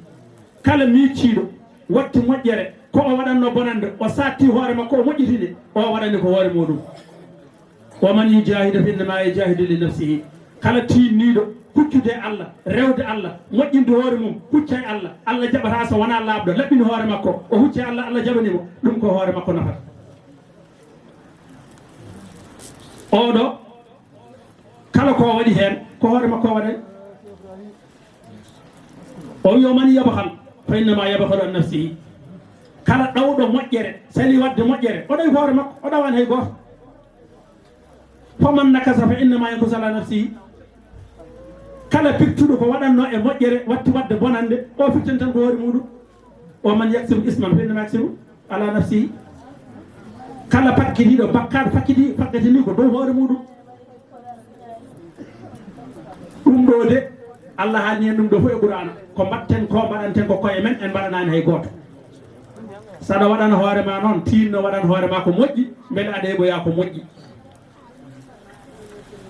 Kala miicciiɗo watti moƴƴere, ko o waɗanno bonande, o saatti hoore makko, o moƴƴitini, o waɗani ko hoore muɗum. Wa man yujahidu fa innama yujahidu li nafsihi. Kala tiinniiɗo huccude e Allah, rewde Allah, moƴƴinde hoore mum, hucca e Allah, Allah jaɓata so wonaa laaɓɗo, laɓɓini hoore makko, o hucca e Allah, Allah jaɓani mo, ɗum ko hoore makko nafata. Oɗo, kala ko waɗi heen, ko hoore makko waɗani. O wi, o man yabhal, fa innama yabhalu an nafsihi. Kala ɗawɗo moƴƴere, sali waɗde moƴƴere, o ɗawi hoore makko, o ɗawaani hay gooto. Faman nakasa fa innama yankusu ala nafsihi. Kala pirtuɗo ko waɗanno e moƴƴere, watti waɗde bonande, o firtan tan ko hoore muɗum. Wa man yaksibu isman fa innama yaksibu ala nafsihi. Kala pakkitiiɗo bakkaat, fakkiti, fakkatini ko dow hoore muɗum. Ɗum ɗo de, Allah haalni en ɗum ɗo fof e Qur'aana. Ko mbaɗten ko, mbaɗanten ko koye men, en mbaɗanaani hay gooto. Saɗa waɗana hoore ma noon, tiinno waɗan hoore ma ko moƴƴi, mbele aɗa heɓoya ko moƴƴi.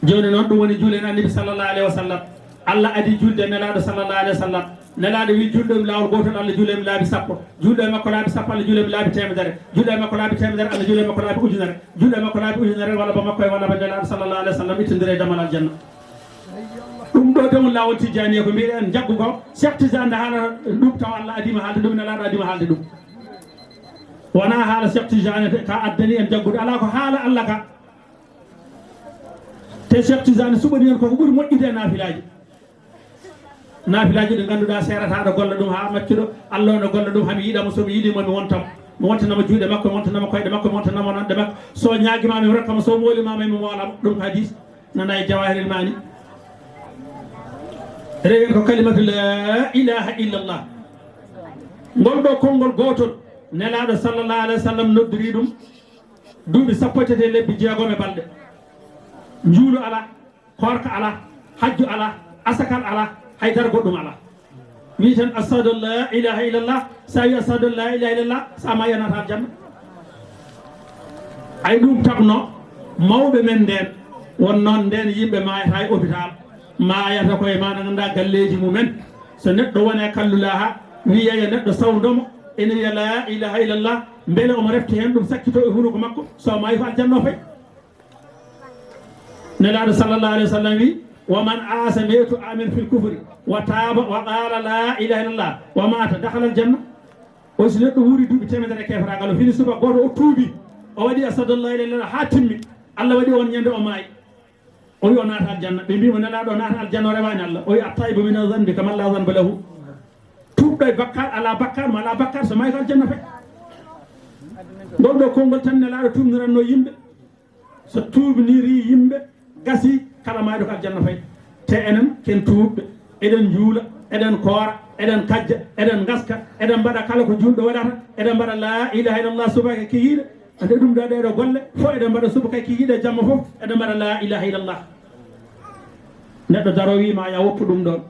Jooni noon, ɗum woni juulen Annabi sallallahu alayhi wa sallam. Allah adi julde Nelaaɗo sallallahu alayhi wa sallam. Nelaaɗo wi, julɗo e laawol gootol, Allah juula e laabi sappo. Julɗo e makko laabi sappo, Allah juula e laabi teemedere. Julɗo e makko laabi teemedere, Allah juula e makko laabi ujunere. Julɗo e makko laabi ujunere, walla ba makko e walla ba Nelaaɗo sallallahu alayhi wa sallam ittondira e damal aljanna. Ɗum ɗo de woni laawol Tijjaaniya ko mbiɗen jaggu ko. Cheikh Tijjani nde haala ɗum taw Allah adima haalde ɗum, Nelaaɗo adima haalde ɗum. Wona haala Cheikh Tijjani ka addani en jaggude, alaa ko haala Allah ka. Te Cheikh Tijjani suɓani en koko ɓuri moƴƴude e naafilaaji. Naafilaaji ɗi ngannduɗaa seerata aɗa golla ɗum haa maccuɗo, Allah o no golla ɗum, haa mi yiɗamo, so mi yiɗimo mi wontamo. Mi wontanamo juuɗe makko, mi wontanamo koyɗe makko, mi wontanamo nonɗe makko. So ñaagima mi rokkamo, so moolima mi moolamo. Ɗum ko hadis, nana e Jawahiril Maani. Rewi en ko kalimatu la ilaha illallah. Ngol ɗo konngol gootol, Nelaaɗo sallallahu alayhi wa sallam noddiri ɗum duuɓi sappo e tati e lebbi jeegom e balɗe. Njuulu alaa, koorka alaa, hajju alaa, asakal alaa, hay dara goɗɗum alaa. Wi tan, "Ashhadu an la ilaha illallah." Sa wi, "Ashhadu an la ilaha illallah," sa maayi a naata aljanna. Ay ɗum tabno mawɓe men nden, won noon nden yimɓe maayata e hôpital, maayata koye ma, na ngannda galleeji mumen. So neɗɗo wone kallulaha, wiyeya neɗɗo sawdomo, ene wiya, "La ilaha illallah," mbele omo refti heen ɗum sakkito e hunuko makko, so maayi ko aljanna o fay. Nelaaɗo sallallahu alayhi wa sallam wi, "Wa man aasa meetu amin fil kufri, wa taaba, wa qaala la ilaha illallah, wa maata, dakhala aljanna." O si neɗɗo wuuri duuɓi teemedere e keefraagal, o fini suba gooto, o tuubi, o waɗi ashhadu an la ilaha illallah haa timmi, Allah waɗi on ñande o maayi. O wi o naata aljanna. Ɓe mbi mo, "Nelaaɗo, o naata aljanna, o rewaani Allah." O wi, "At-taibu mina zanbi kaman la zanba lahu." Tuubɗo e bakkaat, alaa bakkaat, mo alaa bakkaat, so maayi ko aljanna fay. Ngol ɗo konngol tan Nelaaɗo tuubniranno yimɓe. So tuubniri yimɓe, gasi, kala maayɗo ko aljanna fay. Te enen, ken tuubɓe, eɗen njuula, eɗen koora, eɗen kajja, eɗen ngaska, eɗen mbaɗa kala ko juulɗo waɗata, eɗen mbaɗa la ilaha illallah subaka kikiiɗe. Ande ɗum ɗo, ɗeɗo golle fof eɗen mbaɗa subaka kikiiɗe, jamma fof eɗen mbaɗa la ilaha illallah. Neɗɗo daro wi ma ya woppu ɗum ɗon.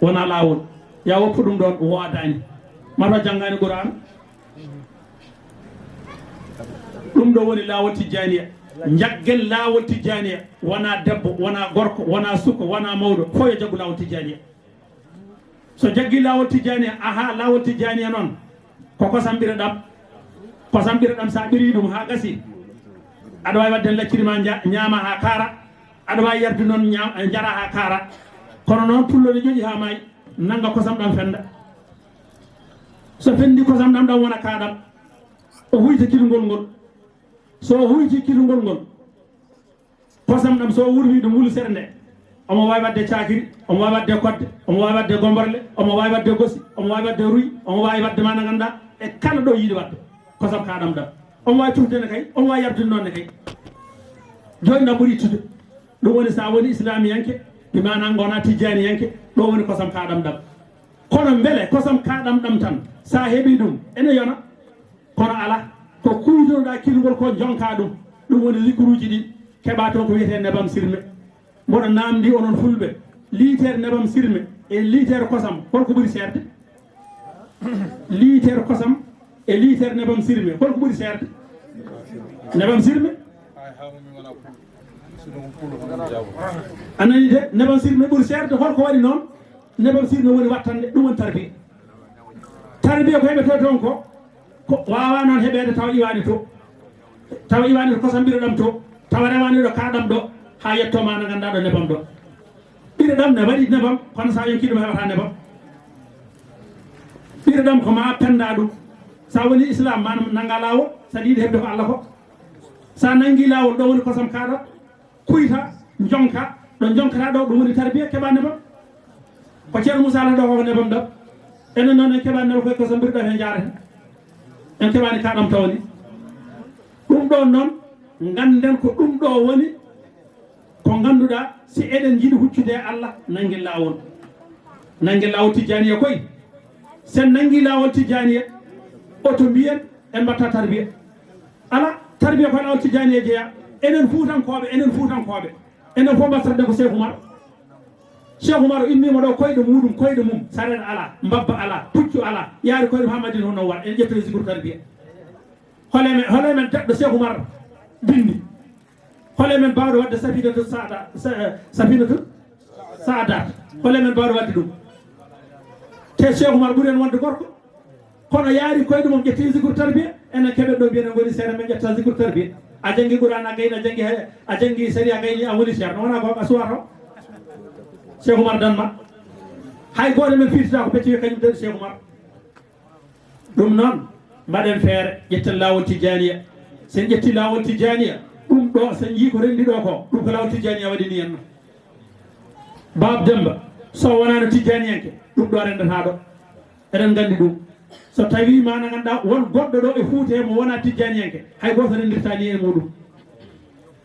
Wona laawol. Ya woppu ɗum ɗon, woodaani. Mata janngaani Qur'an. Ɗum ɗo woni laawol Tijjaaniya. Njaggel laawol Tijjaaniya. Wona debbo, wona gorko, wona suko, wona mawɗo. Fof yo jaggu laawol Tijjaaniya. So jaggi laawol Tijjaaniya, aha, laawol Tijjaaniya noon. Ko kosam ɓira ɗam. Kosam ɓira ɗam, sa ɓiri ɗum haa gasi. Aɗa waawi waɗde lacciri ma nja-, ñaama haa kaara. Aɗa waawi yarde noon ña-, njara haa kaara. Kono noon pullo ne ƴoƴi haa maayi. Nannga kosam ɗam fennda. So fenndi kosam ɗam, ɗam wona kaaɗam. O huyta kitungol ngol. So o huyti kitungol ngol, kosam ɗam so o wurwi ɗum wulu sere nde, omo waawi waɗde caakiri, omo waawi waɗde kodde, omo waawi waɗde gomborle, omo waawi waɗde gosi, omo waawi waɗde ruy, omo waawi waɗde mana ngannda e kala ɗo yiɗi waɗde. Kosam kaaɗam ɗam. Omo waawi tufde ne kay, omo waawi yardude noon ne kay. Jooni ɗam ɓuri ittude. Ɗum woni so a woni islamiyanke, Bi maanaa ngonaa tijjaaniyanke, ɗo woni kosam kaaɗam ɗam. Kono mbele kosam kaaɗam ɗam tan, so a heɓii ɗum, ene yona. Kono alaa, ko kuytunoɗaa kiirngol ko, jonkaa ɗum. Ɗum woni zikruuji ɗi, keɓaa toon ko wiyetee nebam sirme. Mboɗo naamndii onon fulɓe, liiteer nebam sirme e liiteer kosam, holko ɓuri seerde? Liiteer kosam e liiteer nebam sirme, holko ɓuri seerde? Nebam sirme. A nanii de, nebam sirme ɓuri seerde. Holko waɗi noon? Nebam sirme woni wattande, ɗum woni tarbiya. Tarbiya ko heɓetee toon ko, ko waawaa noon heɓeede tawa iwaani to. Tawa iwaani to kosam ɓiro ɗam to. Tawa rewaani ɗo kaaɗam ɗo, haa yettooma na nganndaa ɗo nebam ɗo. Ɓiro ɗam ne waɗi nebam, kono so a yonkii ɗum heɓataa nebam. Ɓiro ɗam ko ma penndaa ɗum. So a woni Islaam, ma nanngaa laawol, so aɗa yiɗi heɓde ko Alla ko. So a nanngii laawol, ɗo woni kosam kaaɗam, kuyta, jonka, ɗo jonkataa ɗo, ɗum woni tarbiya, keɓaa nebam. Ko Ceerno Muusaa Lahi ɗo ko nebam ɗam. Enen noon en keɓaani nebam koye kosam ɓiro ɗam he njaareten. En keɓaani kaaɗam tawani. Ɗum ɗoon noon, ngannden ko ɗum ɗo woni ko ngannduɗaa, si eɗen njiɗi huccude e Alla, nanngen laawol. Nanngen laawol tijjaaniya koy. Sen nanngii laawol tijjaaniya, oto mbiyen en mbaɗta tarbiya. Alaa, tarbiya ko e laawol tijjaaniya jeyaa. Enen Fuutankooɓe, enen Fuutankooɓe, enen fof mbaɗtata ko Seeku Umar. Seeku Umar o immiima ɗo koyɗe muɗum, koyɗe mum, sareet alaa, mbabba alaa, puccu alaa, yaari koyɗe mum haa Madina, hono war, en ƴettoyi zikru tarbiya. Hole men, hole men daɗɗo Seeku Umar binndi? Hole men baawɗo waɗde safinatu saada, sa-, safinatu saadat? Hole men baawɗo waɗde ɗum? Te Seeku Umar ɓuri en wonde gorko. Kono yaari koyɗe mum ƴetti zikru tarbiya, enen keɓen ɗo mbiyen en ngoni seeɗa men ƴetta zikru tarbiya. A janngi Qur'aan a gayni, a janngi he-, a janngi sariya a gayni a woni ceerno, wonaa ko a suwata o. Seeku Umar dan ma. Hay gooto men firtata ko becce wiya kañum tan Seeku Umar. Ɗum noon, mbaɗen feere, ƴetten laawol tijjaaniya. Sen ƴetti laawol tijjaaniya, ɗum ɗo, sen yii ko renndi ɗo ko, ɗum ko laawol tijjaaniya waɗi ni en. Baab Demba, so wonaano tijjaaniyanke, ɗum ɗo renndata ɗo. Eɗen nganndi ɗum. So tawii ma na ngannduɗaa won goɗɗo ɗo e Fuuta he mo wonaa tijjaaniyanke, hay gooto renndirtaa ni e muɗum.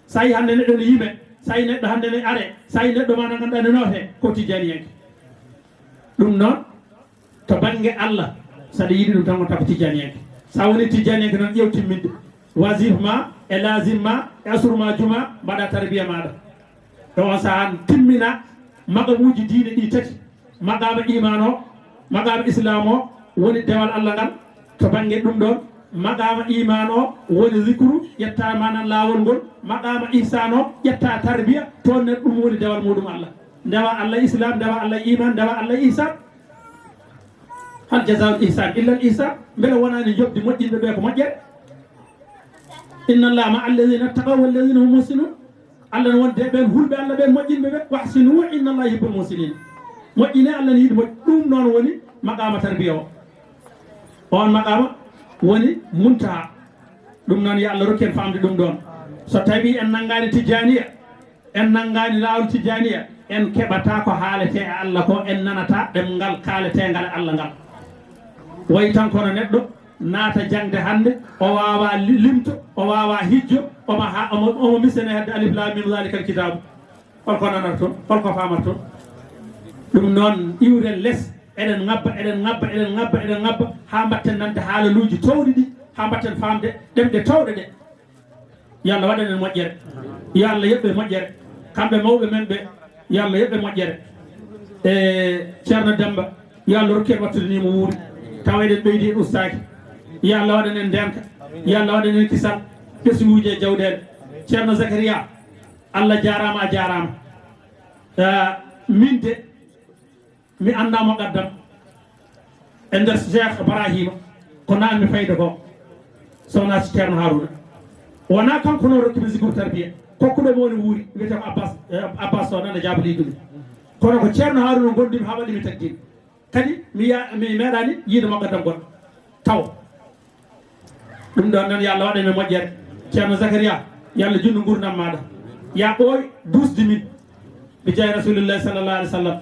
So a yii hannde neɗɗo ne yime, so a yii neɗɗo hannde ne are, so a yii neɗɗo ma na ngannduɗaa ne noote, ko tijjaaniyanke. Ɗum noon, to bannge Allah, so aɗa yiɗi ɗum tan, wonta ko tijjaaniyanke. So a woni tijjaaniyanke noon, ƴeew timminde. Wasif ma, e laazim ma, e asur ma, juma, mbaɗa tarbiya maaɗa. E on sahaa timmina maqamuuji diine ɗi tati. Maqaama iman o, maqaama islam o woni dewal Allah ngal. To bannge ɗum ɗoon, maqaama iman o woni zikru, ƴetta manan laawol ngol. Maqaama ihsan o ƴetta tarbiya, toon ne ɗum woni dewal muɗum Allah. Ndewa Allah islam, ndewa Allah iman, ndewa Allah ihsan. Hal jazaa'ul ihsan illa al ihsan. Mbele wonaani njoɓdi moƴƴinɓe ɓe ko moƴƴere? Inna Allaha ma'a alladhina ittaqaw walladhina hum muhsinun. Allah ne wonde ɓeen hulɓe Allah ɓeen moƴƴinɓe ɓe. Wa ahsinu inna Allaha yuhibbul muhsinin. Moƴƴine, Allah ne yiɗi moƴƴ-, ɗum noon woni maqaama tarbiya o. On maqaama woni muntaha. Ɗum noon yo Allah rokku en faamde ɗum ɗoon. So tawii en nanngaani tijjaaniya, en nanngaani laawol tijjaaniya, en keɓataa ko haaletee e Allah ko, en nanataa ɗemngal kaaleteengal e Allah ngal. Wayi tan kono neɗɗo naata jaŋde hannde, o waawaa li-, limto, o waawaa hijjo, omo ha-, omo, omo misene hedde alif laam miim zaalikal kitaabu. Holko nanata toon? Holko faamata toon? Ɗum noon, iwren les, eɗen ŋabba, eɗen ŋabba, eɗen ŋabba, eɗen ŋabba, haa mbaɗten nande haalaluuji toowɗi ɗi, haa mbaɗten faamde ɗemɗe toowɗe ɗe. Yo Allah waɗan en moƴƴere. Yo Allah yoɓ ɓe moƴƴere. Kamɓe mawɓe men ɓe, yo Allah yoɓ ɓe moƴƴere. E Ceerno Demmba, yo Allah rokku en wattude ni mo wuuri. Tawa eɗen ɓeydi en ustaaki. Yo Allah waɗan en ndeenka. Yo Allah waɗan en kisal. Ɓesnguuji e jawɗeele. Ceerno Zakariya, Allah jaaraama, a jaaraama. Ah, min de, mi anndaa mo gaddam e nder Cheikh Ibrahima, ko naammi fayde ko, so wonaa si Ceerno Haruna. Wonaa kanko noon rokki mi zikru tarbiya, kokkuɗo mo woni wuuri, wiyetee ko Abbas, eh, Abbas Sow, nana jaabuliiɗo mi. Kono ko Ceerno Haruna ngonndumi haa waɗi mi teggin. Kadi mi ya-, mi meeɗaani yiide mo gaddam goɗɗo. Taw. Ɗum ɗoon noon, yo Allah waɗan en moƴƴere. Ceerno Zakariya, yo Allah juutnu nguurndam maaɗa. Yaa ɓooy duusde min. Bi jaahi Rasuulullaahi sallallaahu aleyhi wa sallam.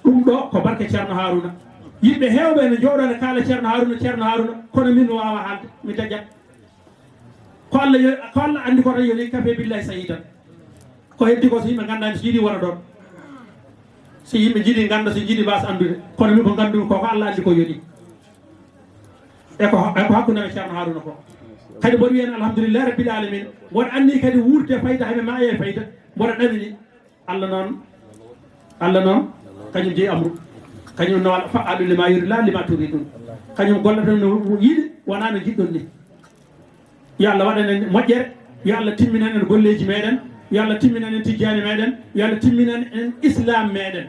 Ɗum ɗo ko barke Ceerno Haruna. Yimɓe heewɓe ene njooɗoo ene kaala Ceerno Haruna, Ceerno Haruna, kono min mi waawaa haalde, mi daƴat. Ko Allah yo-, ko Allah anndi ko tan, yoni kafe billaahi sahiidan. Ko heddi ko so yimɓe nganndaani so yiɗi wona ɗoon. So yimɓe njiɗi ngannda, so njiɗi mbaasa anndude. Kono min ko nganndumi ko, ko Allah anndi ko yoni. E ko, e ko hakkunde amen Ceerno Haaruna ko. Kadi mboɗo wiya en alhamdulillahi rabbil alamin. Mboɗo anndi kadi wuurde fayda, hay mi maaya e fayda. Mboɗo ɗamini. Allah noon, Allah noon, kañum jeyi amru. Kañum no wala fa'alu lima yuri la lima turidun. Kañum gollata no yiɗi, wonaa no njiɗɗon ni. Yo Allah waɗan en moƴƴere, yo Allah timminan en golleeji meɗen, yo Allah timminan en tijjaani meɗen, yo Allah timminan en islam meɗen.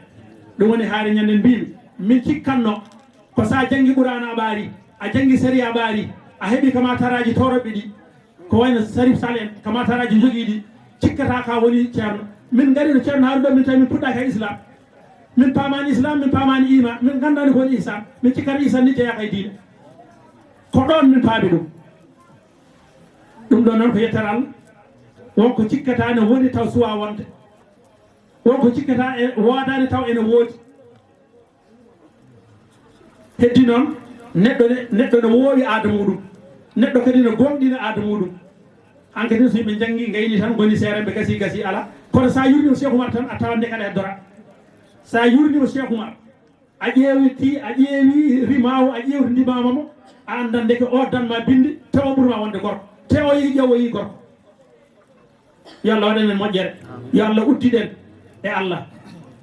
Ɗum woni haare ñanden mbimi, min cikkanno ko sa janngi Qur'aana a ɓaari, a janngi sariya a ɓaari, a heɓi kama taraaji toroɓɓe ɗi, ko wayno Sarif Sall en, kama taraaji jogiiɗi, cikkata ka woni ceerno. Min ngari ɗo Ceerno Haaruna ɗo, min tawi min puɗɗaaki hay islam. Min paamaani islam, min paamaani iman, min nganndaani ko woni ihsan. Min cikkata ihsan ni jeyaaka e diine. Ko ɗoon min paami ɗum. Ɗum ɗoon noon ko yettere Allah. Won ko cikkata ne woni taw suwaa wonde. Won ko cikkata e woodaani taw ene woodi. Heddi noon, neɗɗo ne, neɗɗo ne woowi aada muɗum. Neɗɗo kadi ne gooŋɗina aada muɗum. Hankadi so yimɓe njanngi, ngayni tan, ngoni seerenɓe, gasi, gasi, ala. Kono sa yurniima Cheikh Oumar tan, a tawan nde kala heddora. Sa yurniima Cheikh Oumar, a ƴeewti, a ƴeewi rimawo, a ƴeewti ndimama mo, a anndan ndeke o danma bindi, te o ɓurma wonde gorko. Te o yehi ƴeewoyi gorko. Yo Allah waɗan en moƴƴere. Yo Allah uddiɗen e Allah.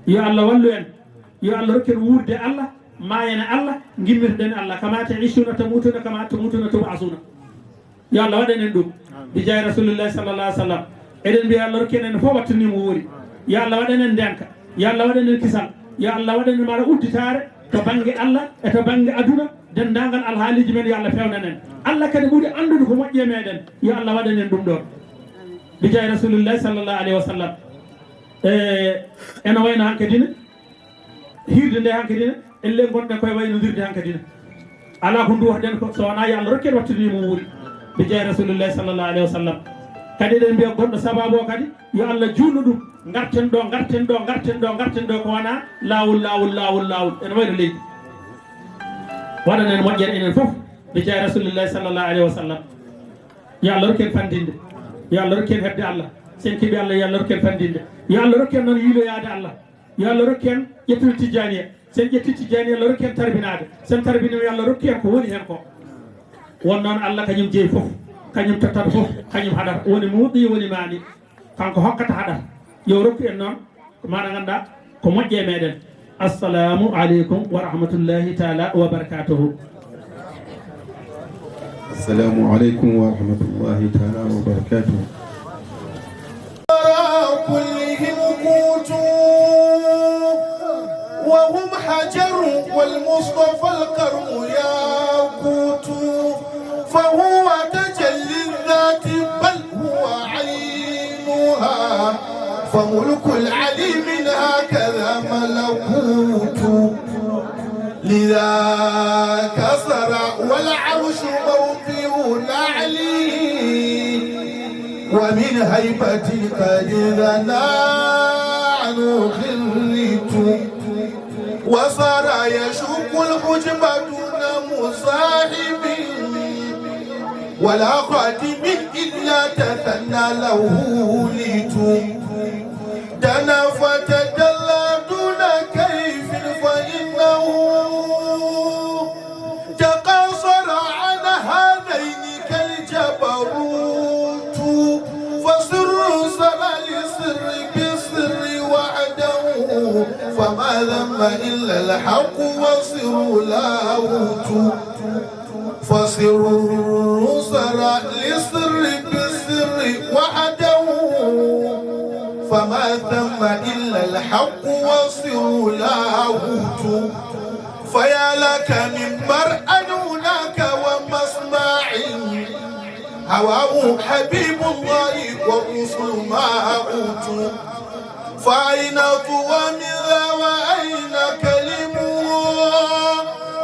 Yo Allah wallu en. Yo Allah rokken wuurde e Allah, maayen e Allah, ngimmirɗen e Allah. Kama ta'ishuna tamutuna, kama tamutuna tub'asuna. Yo Allah waɗan en ɗum. Bi jaahi Rasulillahi sallallahu alaihi wasallam. Eɗen mbiya Allah rokken en fof wattu ni mo wuuri. Yo Allah waɗan en ndenka. Yo Allah waɗan en kisal. Yo Allah waɗan en mara udditaare to bannge Allah e to bannge aduna. Denndaangal alhaaliji men yo Allah fewnan en. Allah kadi ɓuri anndude ko moƴƴi e meɗen. Yo Allah waɗan en ɗum ɗon. Bi jaahi Rasulillahi sallallahu alaihi wasallam. E, ena wayno hankadi ne, hiirde nde hankadi ne, ellen ngonɗen koye waynondirde hankadi ne. Alaa ko nduwatɗen ko so wonaa yo Allah rokken wattude mo wuuri. Bi jaahi Rasulillahi sallallahu alaihi wasallam. Kadi eɗen mbiya gonɗo sababu o kadi, yo Allah juutnu ɗum. Ngarten ɗo, ngarten ɗo, ngarten ɗo, ngarten ɗo, ko wonaa laawol, laawol, laawol, laawol. Ene wayno leydi. Waɗan en moƴƴere enen fof. Bi jaahi Rasulillahi sallallahu alaihi wasallam. Yo Allah rokken fanndinde. Yo Allah rokken heɓde Allah. Sen keɓi Allah, yo Allah rokken fanndinde. Yo Allah rokken noon yiiloyaade Allah. Yo Allah rokken ƴettude tijjaaniya. Sen ƴetti tijjaaniya, Allah rokken tarbinaade. Sen tarbiniima, yo Allah rokken ko woni heen ko. Won noon Allah kañum jeyi fof. Kañum tottata fof. Kañum haɗata. Woni muɗɗi, woni maani. Kanko hokkata, haɗata. Yo rokku en noon ko maɗa ngannda ko moƴƴi e meɗen. Assalamu aleykum wa rahmatullahi taala wa barakatuhu. Assalamu aleykum wa rahmatullahi taala wa barakatuhu. كلهم قوت وهم حجر والمصطفى الكرم ياقوت فهو تجلي الذات بل هو عينها فملك العليم هكذا ملكوت لذاك سرى والعرش موضع نعله ومن هيبة قد دنا عنه خلت وصار يشق الحجب دون مصاحب ولا خادم إلا تثنى له وليت دنا فتدلى دون كيف فإنه تقاصر عن هذين كالجبروت فسر سرى لسر بالسر وحده فما ثم إلا الحق وسر لاهوت فسر سرى لسر بالسر وحده فما ثم إلا الحق وسر لاهوت فيا لك من مرء هناك ومسمع هواه حبيب الله والرسل ما أوتوا فأين طوى من ذا وأين كلمه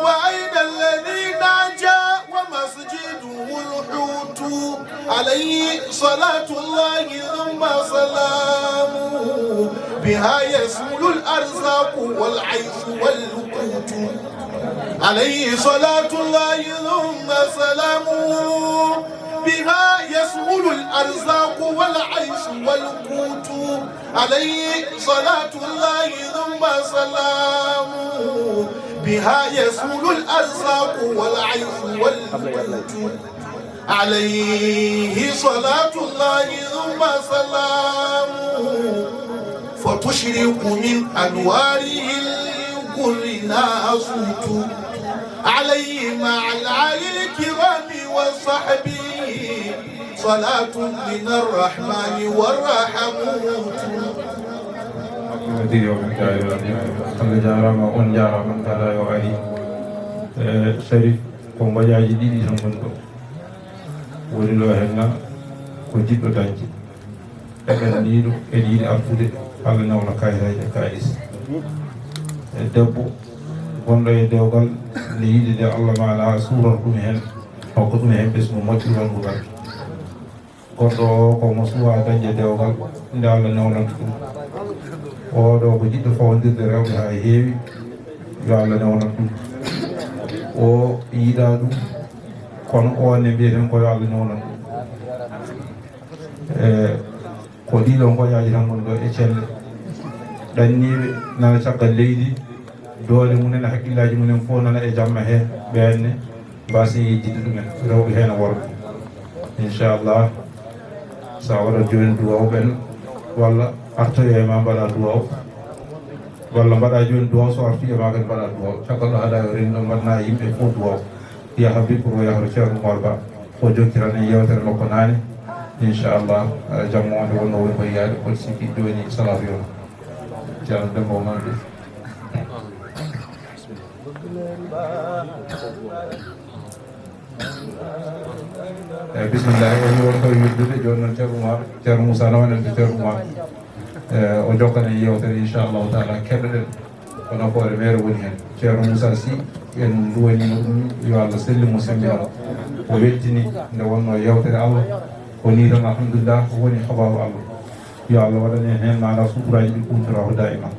وأين الذي ناجى ومسجده الحوت عليه صلاة الله ثم سلامه بها يسهل الأرزاق والعيش والقوت عليه صلاة الله ثم سلامه بها يسهل الأرزاق والعيش والقوت عليه صلاة الله ثم سلام، بها يسول الأرزاق والعيش والموت. عليه صلاة الله ثم سلامه، فتشرق من أنواره الغر ناسوت. عليه مع الآل الكرام وصحبه صلاة من الرحمن والرحمة. Allah jaaraama, on jaaraama, kala yo ari. Eh, Sharif, ko mboƴaaji ɗiɗi tan ngoni ɗo. Woni ɗo henna ko jiɗɗo dañde. E ɓenniiɗo, ene yiɗi artude, Allah nawna kayitaaji e kaalis. E debbo gonɗo e dewgal, ne yiɗi nde Allah maana suuror ɗum heen, hokka ɗum heen ɓesngu moƴƴo, wonngu barke. Goɗɗo o ko mo suwaa dañde dewgal, nde Allah newnanta ɗum. Oo ɗo ko jiɗɗo fawndirde rewɓe haa heewi, yo Allah newnan ɗum. O yiɗaa ɗum, kono o ne mbiyeten ko yo Allah newnan ɗum. E ko ɗiɗo ngoƴaaji tan ngoni ɗo e celle. Ɗanniiɓe nana caggal leydi, doole mumen e hakkillaaji mumen fof nana e jamma he, ɓeenne mbaasen yejjitde ɗumen, rewɓe heen e worɓe. Inchallah, so a waɗat jooni duwaaw ɓen, walla artoyo e ma mbaɗa duwaaw, walla mbaɗa jooni duwaaw, so artu e ma kadi mbaɗa duwaaw. Caggal ɗo haɗa yo renndo mbaɗna e yimɓe fof duwaaw. Yaha Bippo, yaha to Ceerno Umar Ba, o jokkiran en yeewtere makko naane. Inchallah, eh, jamma o nde wonno woni ko yiyaade, kono sikki jooni salaafu yo. Ceerno Demba Umar Ba. Eh, bismillah, o woni won koye wirdude, jooni noon Ceerno Umar, Ceerno Moussa nawanen to Ceerno Umar. Eh, o jokkan en yeewtere, inchallahu taala, keɗoɗen. Ko nafoore meere woni heen. Ceerno Moussa Sy, en nduwaniima ɗum, yo Allah sellin mo, semmbinan mo. O weltini nde wonnoo yeewtere Allah. Ko nii tan, alhamdulillah, ko woni habaaru Allah. Yo Allah waɗan en heen maanaa suturaaji ɗi kuutoroo daa'iman.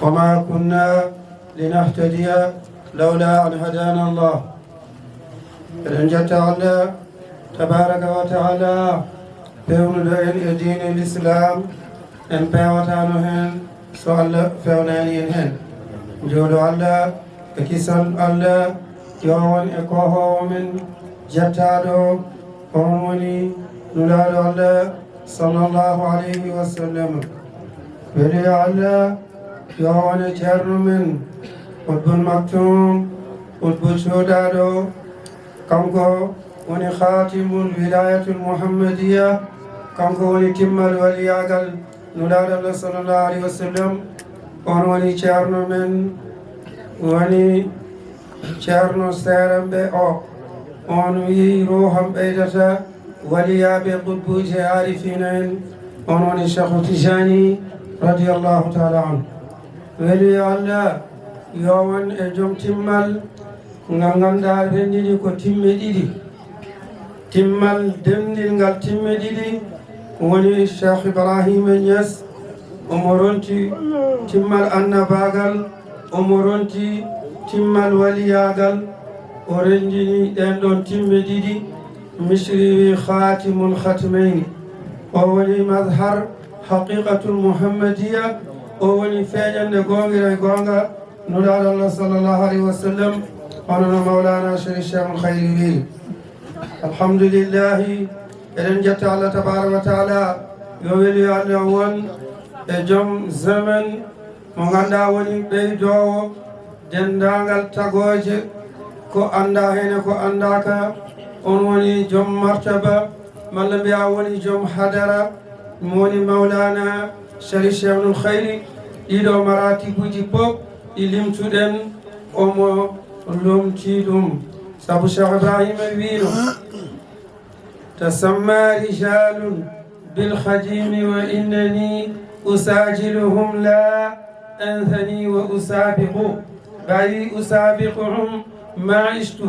وما كنا لنهتدي لولا أن هدانا الله. Eɗen njetta Allah tabaraka wa taala, pewnuɗo en e diine l'islam. En pewatano heen so Allah fewnani en heen. Jooɗo Allah e kisal Allah yo won e koohoowo men jettaaɗo, on woni Nulaaɗo Allah sallallahu alayhi wa sallam. Weliyo Allah yo won e ceerno men Qutbul Maktum, Qutbu cuuɗaaɗo. Kanko woni Khatimul Wilayatul Muhammadiya. Kanko woni timmal waliyaagal Nulaaɗo Allah sallallahu alayhi wa sallam. On woni ceerno men, woni ceerno seerenɓe o. On wi ruuham ɓeydata waliyaaɓe, qutbuuji, aarifiina en. On woni Cheikhu Tijani radiyallahu taala anhu. Weliyo Allah yo won e joom timmal ngal ngannduɗaa renndini ko timme ɗiɗi. Timmal denndingal timme ɗiɗi woni Cheikh Ibrahima Niass. Omo ronti timmal annabaagal, omo ronti timmal waliyaagal. O renndini ɗeen ɗoon timme ɗiɗi, Misri wi Khatimul Khatmayni. O woni mazhar haqiqatul Muhammadiya. O woni feeñannde goongire goonga Nulaaɗo Allah sallallahu alayhi wa sallam, hono no Mawlana Sharif Cheikhul Khayri wiiri. Alhamdulillahi, eɗen njetta Allah tabaraka wa taala, yo weliyo Allah won e joom zaman mo ngannduɗaa woni ɓeydoowo denndaangal tagooje, ko anndaa heen e ko anndaaka. On woni joom martaba, malla mbiyaa woni joom hadara, mo woni Mawlana Sharif Cheikhul Khayri. Ɗiɗo maratibuuji fof ɗi limtuɗen, omo lomtii ɗum. Sabu Cheikh Ibrahima wiino, تسمى رجال بالخديم وإنني أساجلهم لا أنثني وأسابق. Baay wi, أسابقهم ما عشت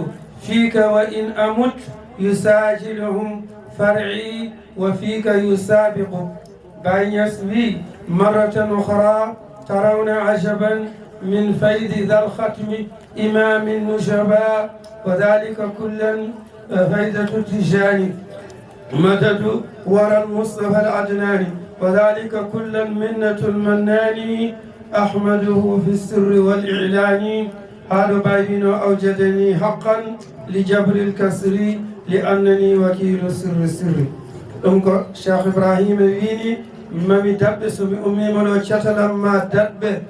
فيك وإن أمت يساجلهم فرعي وفيك يسابق. Baay Ñas wi, مرة أخرى ترون عجبا من فيض ذا الختم إمام النجباء، وذلك كلا فيضة التجان مدد ورى المصطفى العدنان، وذلك كلا منة المنان أحمده في السر والإعلان. Haa ɗo Baay wino, أوجدني حقا لجبر الكسر لأنني وكيل سر السر. Ɗum ko Cheikh Ibrahima wiini, mami daɓɓe, so mi ummiima ɗo, catalam ma daɓɓe.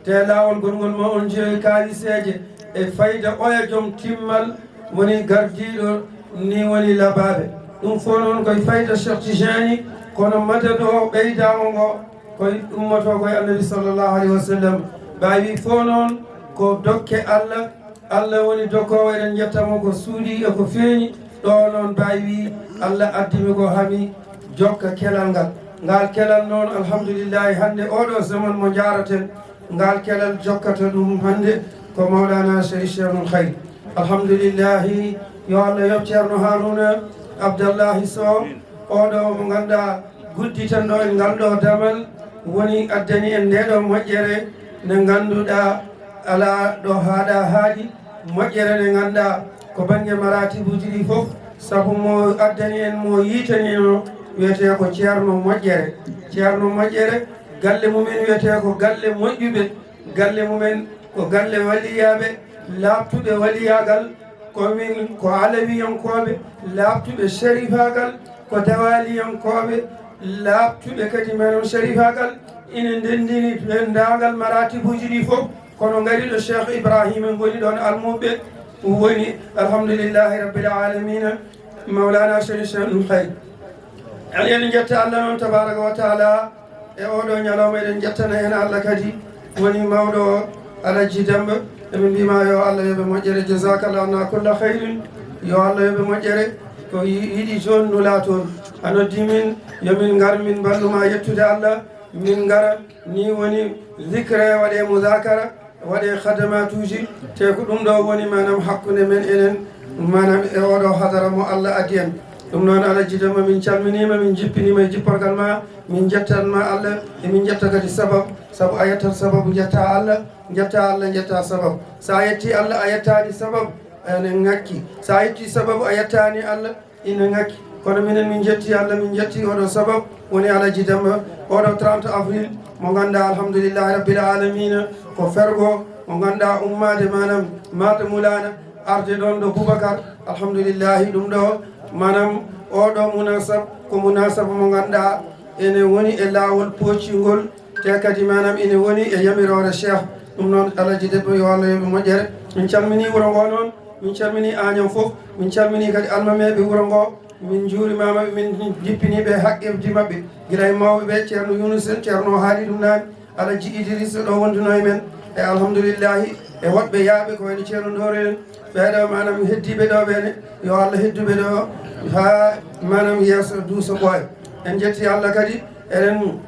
Te laawol gongol ma on jeyi kaaliseeje e fayda oya joom timmal woni gardiiɗo, ni woni labaaɓe. Ɗum fof noon koye fayda Cheikh Tijani, kono madad o ɓeydaama ngo koye ummoto koye Annabi sallallahu alayhi wa sallam. Baay wi fof noon ko dokke Allah, Allah woni dokkoowo, eɗen njetta mo ko suuɗi e ko feeñi. Ɗo noon Baay wi Allah addi mi ko hami jokka kelal ngal. Ngal kelal noon, alhamdulillahi, hannde oɗo zaman mo njaaraten, ngal kelal jokkata ɗum hannde ko Mawlana Sharif Cheikhul Khayri. Alhamdulillahi, yo Allah yoɓ Ceerno Haruna Abdallahi Sow, oɗo mo ngannduɗaa gudditanɗo en ngal ɗo damal, woni addani en nde ɗo moƴƴere nde ngannduɗaa alaa ɗo haaɗa haaɗi, moƴƴere nde ngannduɗaa ko bannge maratibuuji ɗi fof, sabu mo addani en, mo yiitani en o, wiyetee ko Ceerno Moƴƴere. Ceerno Moƴƴere, galle mumen wiyetee ko galle moƴƴuɓe, galle mumen ko galle waliyaaɓe, laaɓtuɓe waliyaagal. Ko min ko Alawiyankooɓe, laaɓtuɓe Sharifaagal, ko Dawaliyankooɓe, laaɓtuɓe kadi menon Sharifaagal, ina ndenndini denndaangal maratibuuji ɗi fof. Kono ngariiɗo Cheikh Ibrahima ngoni ɗoon almuɓɓe, woni alhamdulillahi rabbil alamina, Mawlana Cheikh Cheikh Khair. Eɗen njetta Allah noon tabaraka wa taala e oɗo ñalawma, eɗen njettana heen Allah kadi woni mawɗo o, Alhaji Demba. Emin mbima yo Allah yoɓe moƴƴere, jazakallah anna kulla khairin. Yo Allah yoɓe moƴƴere. Ko yi- yiɗi toon nula toon, a noddi min, yo min ngar min mballuma yettude Allah, min ngara. Ni woni zikre waɗe mudakara, waɗe khadamatuji, te ko ɗum ɗo woni manam hakkunde men enen, manam e oɗo hadara mo Allah addi en. Ɗum noon, Alhaji Demba, min calminima, min jippinima e jipporgal ma, min jettanma Allah, e min jetta kadi sabab, sabu a yettat sababu, jetta Allah, jetta Allah, jetta sabab. Sa yetti Allah, a yettani sabab, ene ngakki. Sa yetti sababu, a yettani Allah, ina ngakki. Kono minen min jetti Allah, min jetti oɗo sabab, woni Alhaji Demba. Oɗo trente avril, mo ganduɗa, alhamdulillahi rabbil alamina, ko fergo mo ganduɗa ummade manam Mata Mulana, arde ɗon ɗo Boubacar. Alhamdulillahi, ɗum ɗo manam oɗo munasab ko munasaba mo ganduɗa ene woni e lawol poocingol, te kadi manam ene woni e yamirore Cheikh. Ɗum noon, Alhaji Demba, yo Allah yoɓe moƴƴere. Min calmini wuro ngo noon, min calmini Agnam fof, min calmini kadi almameɓe wuro ngo. Min njuurimama, min jippiniɓe e haqqeji maɓɓe, gila e mawɓe ɓe, Ceerno Yunus en, Ceerno haali ɗum naane, Alhaji Idrissa ɗo wonduno e men. E alhamdulillahi, e woɗɓe yaaɓe ko wayno Ceerno Doore en, ɓeɗo manam heddiɓe ɗo ɓene, yo Allah hedduɓe ɗo ha manam yeeso duuso ɓooya. En jetti Allah kadi, eɗen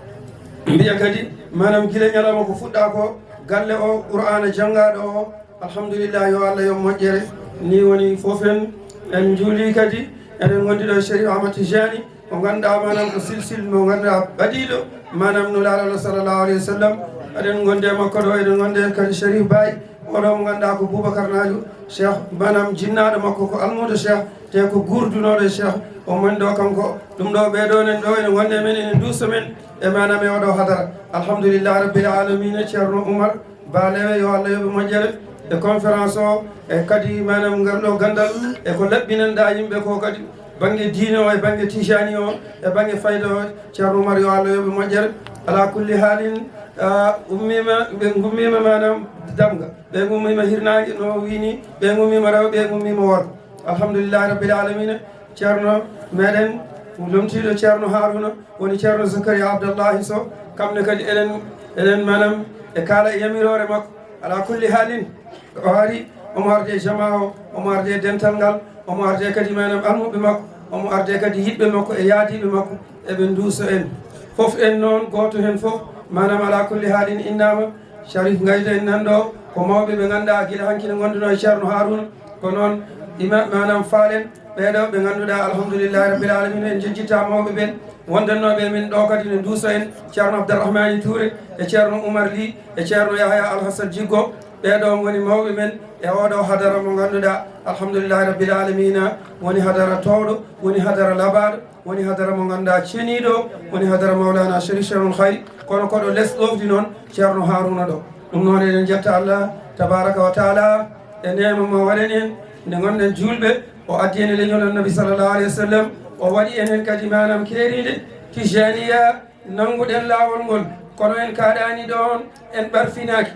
mbiya kadi manam gila ñalawma ko fuɗɗa ko, galle o Qur'ana janngaɗo o, alhamdulillah, yo Allah yo moƴƴere. Ni woni fof en, en njuuli kadi, eɗen gondi ɗo e Chérif Ahmad Tijani, mo ganduɗa manam ko silsil mo ganduɗa baɗiɗo manam Nulaaɗo Allah sallallahu alayhi wa sallam. Eɗen gonde makko ɗo, eɗen gonde kadi Chérif Baye, oɗo mo ganduɗa ko Boubacar Nadio, Cheikh manam jinnaɗo makko ko almudo Cheikh, te ko gurdunoɗo e Cheikh, o moni ɗo kanko. Ɗum ɗo ɓeɗo nen ɗo ene gonde men, ene duusa men e manam e oɗo hadara. Alhamdulillah rabbil alamina, Ceerno Oumar Ba Lewe, yo Allah yoɓe moƴƴere e conférence o, e kadi manam ngal ɗo gandal, e ko laɓɓinanɗa yimɓe ko kadi bangge diine o, e bangge tijani o, e bangge fayda o. Ceerno Oumar, yo Allah yoɓe moƴƴere. Ala kulli haalin, ah, ummima, ɓe gummima manam damga, ɓe gummima hirnange no wini, ɓe gummima rewɓe, ɓe gummima worɓe. Alhamdulillahi rabbil alamina. Ceerno meɗen lomtiɗo Ceerno Haruna, woni Ceerno Zakaria Abdallahi Sow, kamne kadi eɗen, eɗen manam e kala e yamirore makko. Ala kulli haalin, o ari, omo arde e jama o, omo arde e dental ngal, omo arde kadi manam almuɓɓe makko, omo arde kadi yiɗɓe makko e yaadiɓe makko, eɓe duuso en. Fof en noon, gooto heen fof, manam ala kulli haalin innama, Sharif Ngayda en nan ɗo, ko mawɓe ɓe ganduɗa gila hanki ne gonduno e Ceerno Haruna, ko noon ima manam faalen ɓeɗo ɓe ganduɗa, alhamdulillahi rabbil alamin, en jejjitta mawɓe ɓen wondannooɓe e men ɗo kadi ne duusa en, Ceerno Abdourahmani Touré e Ceerno Oumar Ly e Ceerno Yahya Alhassan Jiggo. Ɓeɗo ngoni mawɓe men e oɗo hadara mo ganduɗa, alhamdulillahi rabbil alamina, woni hadara towɗo, woni hadara labaɗo, woni hadara mo ganduɗa ceniɗo, woni hadara Mawlana Sharif Cheikhul Khayri, kono koɗo les ɗofdi noon Ceerno Haruna ɗo. Ɗum noon eɗen jetta Allah tabaraka wa taala e neema mo waɗani en nde gonɗen juulɓe, o addi en e leñol Annabi sallallahu alayhi wa sallam, o waɗi enen kadi manam keeride Tijaniya, nannguɗen laawol ngol, kono en kaaɗaani ɗoon, en ɓarfinaaki.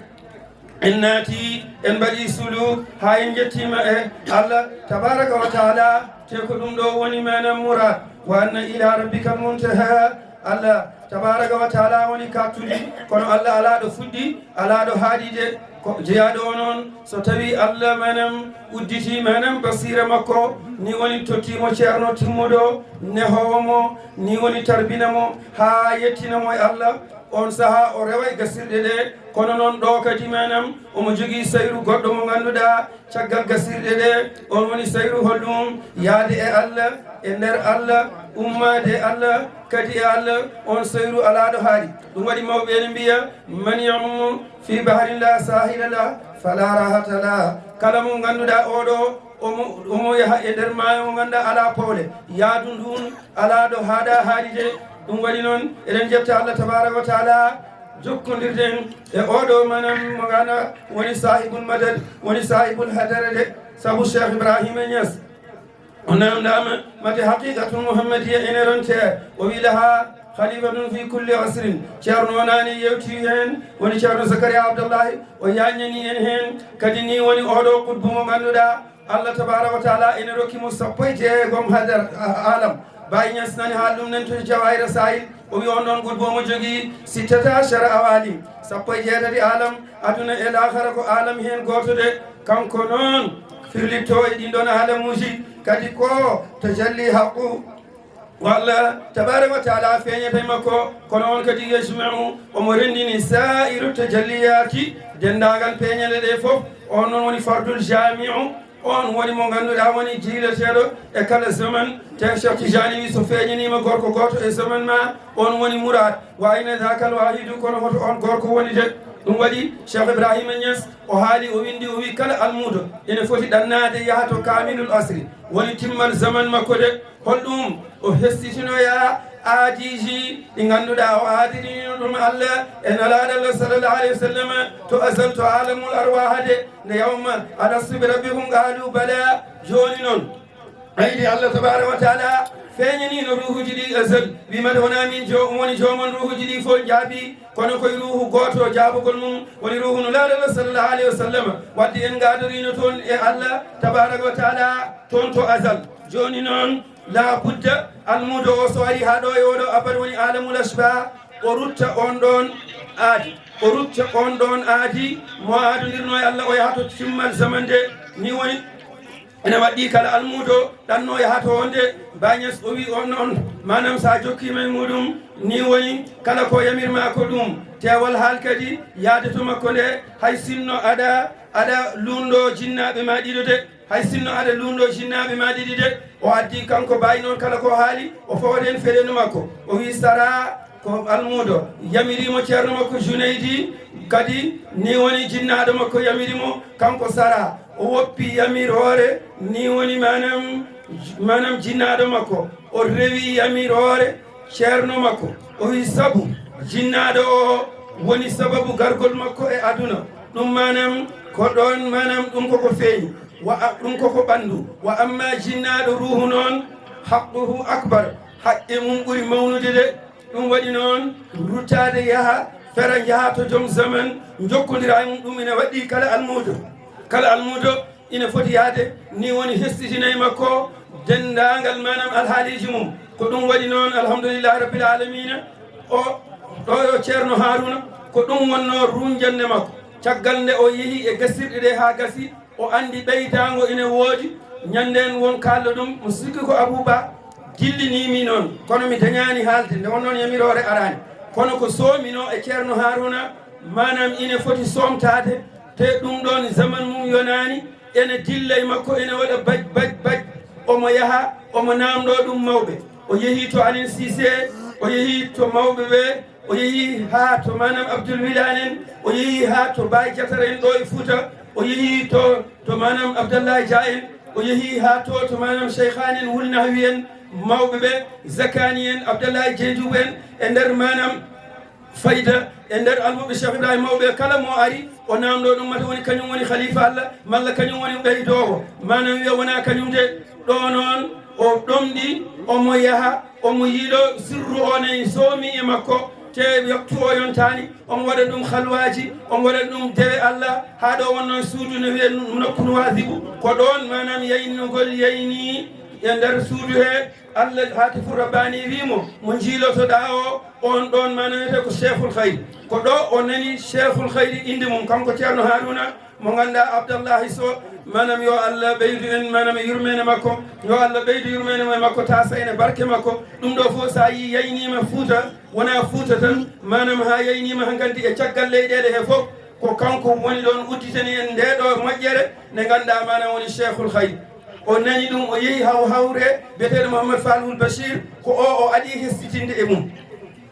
En naati, en mbaɗi sulu, haa en njettiima e Allah tabaraka wa taala, te ko ɗum ɗo woni manam muraad. Wa anna ila rabbikal muntaha. Allah tabaraka wa taala woni kattudi, kono Allah alaa ɗo fuɗɗi, alaa ɗo haaɗi de. Ko jeyaaɗo o noon, so tawi Allah manam udditi manam basira makko, ni woni tottiimo ceerno timmuɗo, nehoowo mo, ni woni tarbina mo haa yettina mo e Allah. On saha o reway gasirɗe ɗe, kono noon ɗo kadi manam omo jogii sayru goɗɗo mo ngannduɗaa caggal gasirɗe ɗe, on woni sayru holɗum yaade e Allah, e nder Allah, ummaade e Allah, kadi e Allah, on sayru alaa ɗo haaɗi. Ɗum waɗi mawɓe ene mbiya, man ya'umu fi bahrin la sahila la, fala rahata la. Kala mo ngannduɗaa oɗo, omo, omo yaha e nder maayo mo ngannduɗaa alaa powle, yaadu ndun alaa ɗo haaɗa haaɗi de. Ɗum waɗi noon, eɗen njetta Allah tabaraka wa taala jokkondirde en e oɗo manam mo ngana woni sahibul madad, woni sahibul hadara de, sabu Cheikh Ibrahima Niass. O namdama mate haqiqatul muhammadiya ene ronte, o wi laha, Khalifatun fi kulli asrin. Ceerno o naani yewti heen, woni Ceerno Zakariya Abdullahi, o yaññani en heen. Kadi ni woni oɗo qutbu mo ngannduɗaa Allah tabaraka wa taala ene rokki mo sappo e jeegom hadar, a-, alam. Baye Niass nani haal ɗum nen to Jawahira Sahil, o wi on ɗon qutbu omo jogii sittata ashara awalim, sappo e jeetati alam, aduna e laakhara ko alam heen gooto de. Kanko noon firlitto e ɗin ɗon alamuuji, kadi ko tajalli haqqu. Walla tabaraka wa taala feeñata e makko, kono on kadi yajma'u, omo renndini sa'iru tajalliyati, denndaangal peeñeele ɗe fof. On noon woni fardul jami'u, on woni mo ngannduɗaa woni jiileteeɗo e kala zaman. Te Cheikh Tijani wi so feeñaniima gorko gooto e zaman ma, on woni muraad. Wa ayna dhaka al wahidu, kono hoto on gorko woni de? Ɗum waɗi Cheikh Ibrahima Niass o haali, o winndi, o wi kala almuudo ene foti ɗannaade yaha to kamilul asri, woni timmal zaman makko de. Holɗum? O hessitinoya aadiiji ɗi ngannduɗaa o aadirinino ɗum Allah e Nelaaɗo Allah sallallahu alayhi wa sallam to azal, to alamul arwaha de. Nde yawma alastu bi rabbikum qalu bala. Jooni noon, aydi Allah tabaraka wa taala feeñaniino ruuhuuji ɗi azal, wi mata wona min jo-, woni joomon ruuhuuji ɗi fof? Jaabi, kono koye ruuhu gooto, jaabugol mum woni ruuhu Nelaaɗo Allah sallallahu alayhi wa sallam. Wadde en ngaadoriino toon e Allah tabaraka wa taala toon to azal. Jooni noon, la budda, almuudo o so ari haa ɗo e oɗo abad woni alamul ashba, o rutta on ɗon aadi. O rutta on ɗon aadi, mo aadondirno e Allah, o yaha to timmal zaman de. Ni woni, ene waɗɗi kala almuudo ɗanno yaha to on de. Baye Niass o wi on noon, maanaam sa jokkiima e muɗum, ni woni kala ko yamirma ko ɗum. Teewal haal kadi yaade to makko nde, hay sinno aɗa, aɗa luundo jinnaaɓe ma ɗiɗo de. Hay sinno aɗa luundo jinnaaɓe ma ɗiɗi de. O addi kanko Baye noon kala ko haali, o fawata heen feɗenu makko. O wi sara ko almuudo yamiri mo ceerno makko Junaydi, kadi ni woni jinnaaɗo makko yamiri mo kanko sara. O woppi yamiroore, ni woni maanaam, maanaam jinnaaɗo makko. O rewi yamiroore ceerno makko. O wi sabu jinnaaɗo o woni sababu gargol makko e aduna. Ɗum maanaam ko ɗoon, maanaam ɗum koko feeñi. Wa a-, ɗum koko ɓanndu. Wa amma jinnaaɗo ruuhu noon, haqquhu akbar, haqqe mum ɓuri mawnude de. Ɗum waɗi noon ruttaade yaha, fera njaha to joom zaman, njokkondira e mum. Ɗum ina waɗɗi kala almuudo. Kala almuudo ina foti yahde, ni woni hessitina e makko denndaangal maanaam alhaaliiji mum. Ko ɗum waɗi noon, alhamdulillahi rabbil alamina, o ɗo yo ceerno Haruna, ko ɗum wonnoo runjannde makko. Caggal nde o yehi e gasirɗe ɗe haa gasi, o anndi ɓeydaango ina woodi. Ñanndeen won kaalɗo ɗum, mo sikki ko Abou Ba, dillinii mi noon, kono mi dañaani haalde. Nde won noon yamiroore araani, kono ko soominoo e ceerno Haruna, maanaam ina foti soomtaade, te ɗum ɗoon zaman mum yonaani, ene dilla e makko, ene waɗa baj, baj, baj, omo yaha, omo naamndoo ɗum mawɓe. O yehi to Aline Cissé, o yehi to mawɓe ɓe, o yehi haa to maanaam Abdoul Wilane en, o yehi haa to Baye Diatara en ɗo e Fouta, o yehi to, to maanaam Abdallah Dia en, o yehi haa to, to maanaam Cheikhane en, Wul Nahwi en, mawɓe ɓe, Zakani en, Abdallah Diedhiou en, e nder maanaam Fayda, e nder almuɓe Cheikh Ibrahima mawɓe, kala mo ari, o naamndoo ɗum, mata woni kañum woni khalifa Allah, malla kañum woni ɓeydoowo, maanaam wiya wonaa kañum de. Ɗo noon, o ɗomɗi, omo yaha, omo yiɗo sirru o ne soomi e makko, te waktu o yontaani, omo waɗa ɗum halwaaji, omo waɗa ɗum dewe Allah, haa ɗo won noon suudu no wiyee nokku Nuwaasibu. Ko ɗoon, maanaam, yaynugol yayni e nder suudu he, Allah, Haatifu Rabbaani wii mo, mo njiilotoɗaa o, on ɗon, maanaam, wiyetee ko Cheikhul Khayri. Ko ɗo o nani Cheikhul Khayri innde mum, kanko Ceerno Haruna, mo ngannduɗaa Abdallahi Sow, maanaam, yo Allah ɓeydu en, maanaam, e yurmeende makko, yo Allah ɓeydu yurmeende makko, taasa en e barke makko. Ɗum ɗo fof, so a yii yayniima Fuuta, wonaa Fuuta tan, maanaam, haa yayniima hankadi e caggal leyɗeele he fof, ko kanko woni ɗon udditani en ndee ɗo moƴƴere nde ngannduɗaa, maanaam, woni Cheikhul Khayri. O nani ɗum, o yehi haw hawre biyeteeɗo Mouhammad Falhul Bachir, ko o, o adii hessitinde e mum.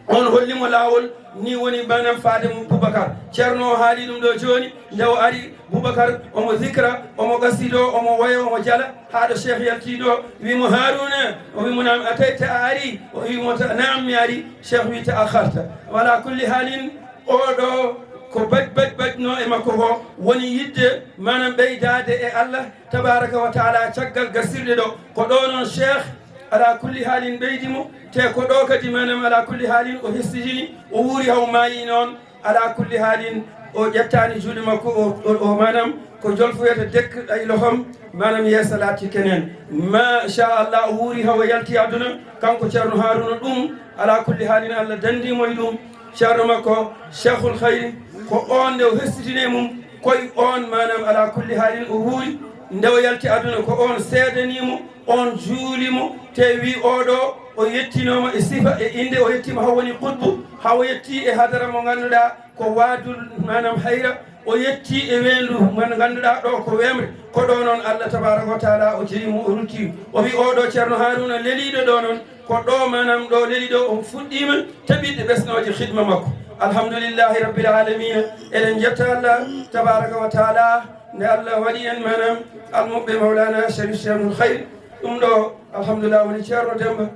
On holli mo laawol, ni woni maanaam faade mo Boubacar. Ceerno o haali ɗum ɗo jooni, nde o ari, Boubacar omo zikra, omo qasido, omo woya, omo jala, haa ɗo Cheikh yalti ɗo, wi mo, "Haruna?" O wi mo, "Naam, atayta, a ari?" O wi mo, "Ta-, naam, mi ari." Cheikh wi, "Ta akharta." Wala kulli haalin, oɗo ko baj, baj, bajno e makko ko woni yiɗde, maanaam, ɓeydaade e Allah tabaraka wa taala caggal gasirɗe ɗo. Ko ɗo noon Cheikh Ala kulli haalin ɓeydi mo, te ko ɗo kadi manam ala kulli haalin o hesɗitini, o wuuri haw maayi noon. Ala kulli haalin o ƴettaani juuɗe makko, o, o, o manam ko jolfoyata dekk ɗay lohom, manam yeesa laatti kenen. Machallah, o wuuri haw yalti aduna, kanko Ceerno Haaruna ɗum, ala kulli haalin Allah danndi mo e ɗum. Ceerno makko, Cheikhul Khayri, ko on nde o hesɗitini e mum, koy on manam ala kulli haalin o wuuri, nde o yalti aduna ko on seedanii mo, on juuli mo, te wi oɗo o yettinooma e sifa e innde, o yettiima haw woni qutbu, haw yetti e hadara mo ngannduɗaa ko waadul manam hayra, o yetti e weendu mo ngannduɗaa ɗo ko weemre, ko ɗo noon Allah tabaaraka wa taala o jeyi mo, o rutti. O wi oɗo Ceerno Haaruna leliiɗo ɗo noon, ko ɗo manam ɗo leli ɗo o fuɗɗiima taɓitde ɓesnooje khidma makko. Alhamdulillahi rabbil alamina, eɗen njetta Allah tabaaraka wa taala nde Allah waɗi en manam almuɓɓe Mawlana Sharif Cheikhul Khayr. Ɗum ɗo alhamdulillah woni Ceerno Demmba.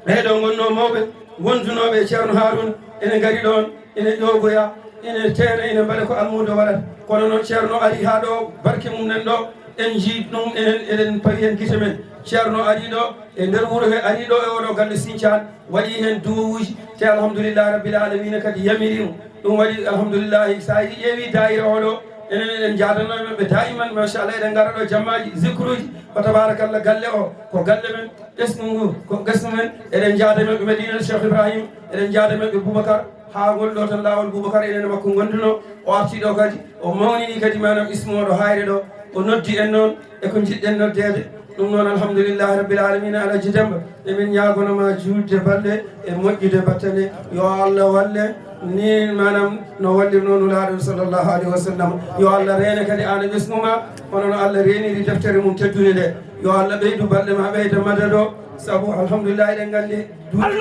Ɓee ɗo ngonnoo mawɓe wondunooɓe e Ceerno Haaruna ene ngari ɗoon, ene ƴoogoya, ene teena, ene mbaɗa ko almuudo waɗata. Kono noon Ceerno ari haa ɗo, barke mum nan ɗo, en njii ɗum, enen eɗen pawi heen gite men. Ceerno ari ɗo e nder wuro he, ari ɗo e oɗo galle Sincaan, waɗi heen duwawuuji, te alhamdulillahi rabbil alamina kadi yamiri mo. Ɗum waɗi alhamdulillahi, so a ƴeewi daayira oɗo, enen eɗen njaadanoo e maɓɓe daiman, machallah, eɗen ngara ɗo jammaaji, zikruuji, fa tabarakallah, galle o ko galle men, ɓesngu ngu ko ɓesngu men, eɗen njaada e maɓɓe Madina Cheikh Ibrahim, eɗen njaada e maɓɓe Boubacar, haa ngol ɗo tan laawol Boubacar enen e makko ngondunoo, o arti ɗo kadi, o mawnini kadi manam ismu o ɗo Haayre ɗo, o noddi en noon e ko njiɗɗen noddeede. Ɗum noon alhamdulillahi rabbil alamina, Alhaji Demmba, emin ñaagono ma juutde balɗe e moƴƴude battane. Yo Allah walle ni manam no wallirnoo Nulaaɗo sallallahu alayhi wa sallam. Yo Allah reene kadi aan e ɓesngu ma, hono no Allah reeniri deftere mum teddunde nde. Yo Allah ɓeydu balɗe ma, ɓeyda madad o, sabu alhamdulillahi eɗen nganndi duuɓi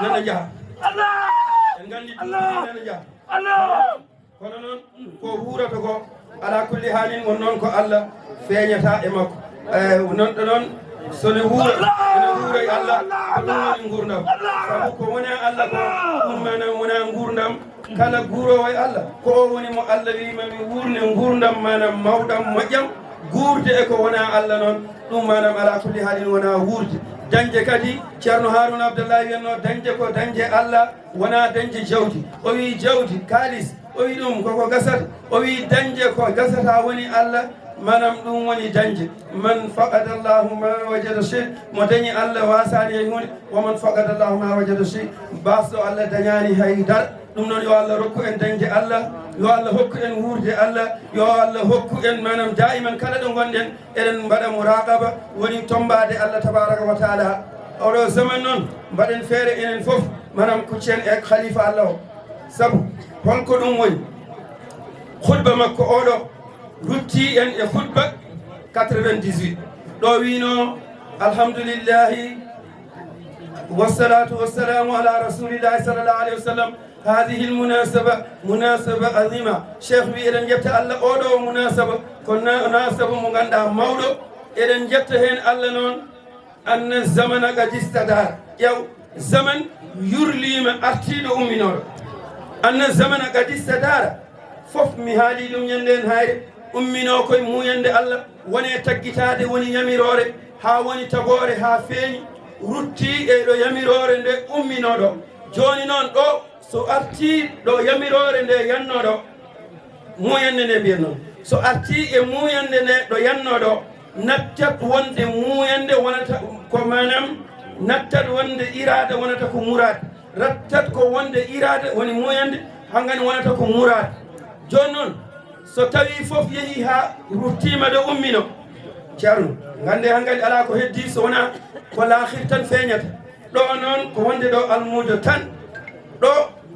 nana njaha. En nganndi duuɓi nana njaha. Kono noon ko wuurata ko, ala kulli haalin, won noon ko Allah feeñata e makko. Eh, non ɗo noon, so ne wuura, ene wuura e Allah, ko ɗum woni nguurndam. Sabu ko wona Allah ko, ɗum manam wona nguurndam. Kala guuroowo e Allah, ko o woni mo Allah wi ma mi wuurne nguurndam manam mawɗam moƴƴam. Guurde e ko wona Allah noon, ɗum manam ala kulli haalin wona wuurde. Dañde kadi, Ceerno Haaruna Abdallahi wiyatnoo dañde ko dañde Allah, wona dañde jawdi. O wi jawdi, kaalis, o wi ɗum koko gasata. O wi dañde ko gasata woni Allah, manam ɗum woni dañde. Man faqada Allahu ma wajada shay, mo dañi Allah wasaani hay huunde. Wa man faqada Allahu ma wajada shay, baasɗo Allah dañaani hay dara. Ɗum noon yo Allah rokku en dañde Allah, yo Allah hokku en wuurde Allah, yo Allah hokku en manam daiman kala ɗo ngonɗen eɗen mbaɗa muraqaba, woni tombaade Allah tabaraka wa taala. Oɗo zaman noon mbaɗen feere enen fof manam kuccen e khalifa Allah o. Sabu holko ɗum woni? Khutba makko oɗo rutti en e khutba quatre-vingt-dix-huit. Ɗo wino, alhamdulillahi, wassalatu wassalamu ala rasulillahi sallallahu alayhi wa sallam. Hadihil munasaba, munasaba azima. Cheikh wi eɗen jetta Allah oɗo munasaba, ko na-, munasaba mo ganduɗa mawɗo. Eɗen jetta hen Allah noon, anna zamana qad istadara. Ƴeew, zaman yurlima artiɗo umminoɗo. Anna zamana qad istadara. Fof mi haali ɗum ñande en hayre. Ummino koye muuyande Allah, wone taggitaade woni yamiroore, haa woni tagoore, haa feeñi, rutti e ɗo yamiroore nde umminoɗo. Jooni noon ɗo, so arti ɗo yamiroore nde yannoɗo, muuyande nde mbiyen noon. So arti e muuyande nde ɗo yannoɗo, nattat wonde muuyande wonata ko manam, nattat wonde iraada wonata ko muraad. Rattat ko wonde iraada woni muuyande, hangan wonata ko muraad. Jooni noon, so tawi fof yehi haa ruttima ɗo ummino, Ceerno, gande hangan alaa ko heddi so wona ko laakhir tan feeñata. Ɗo noon ko wonde ɗo almuudo tan. Ɗo,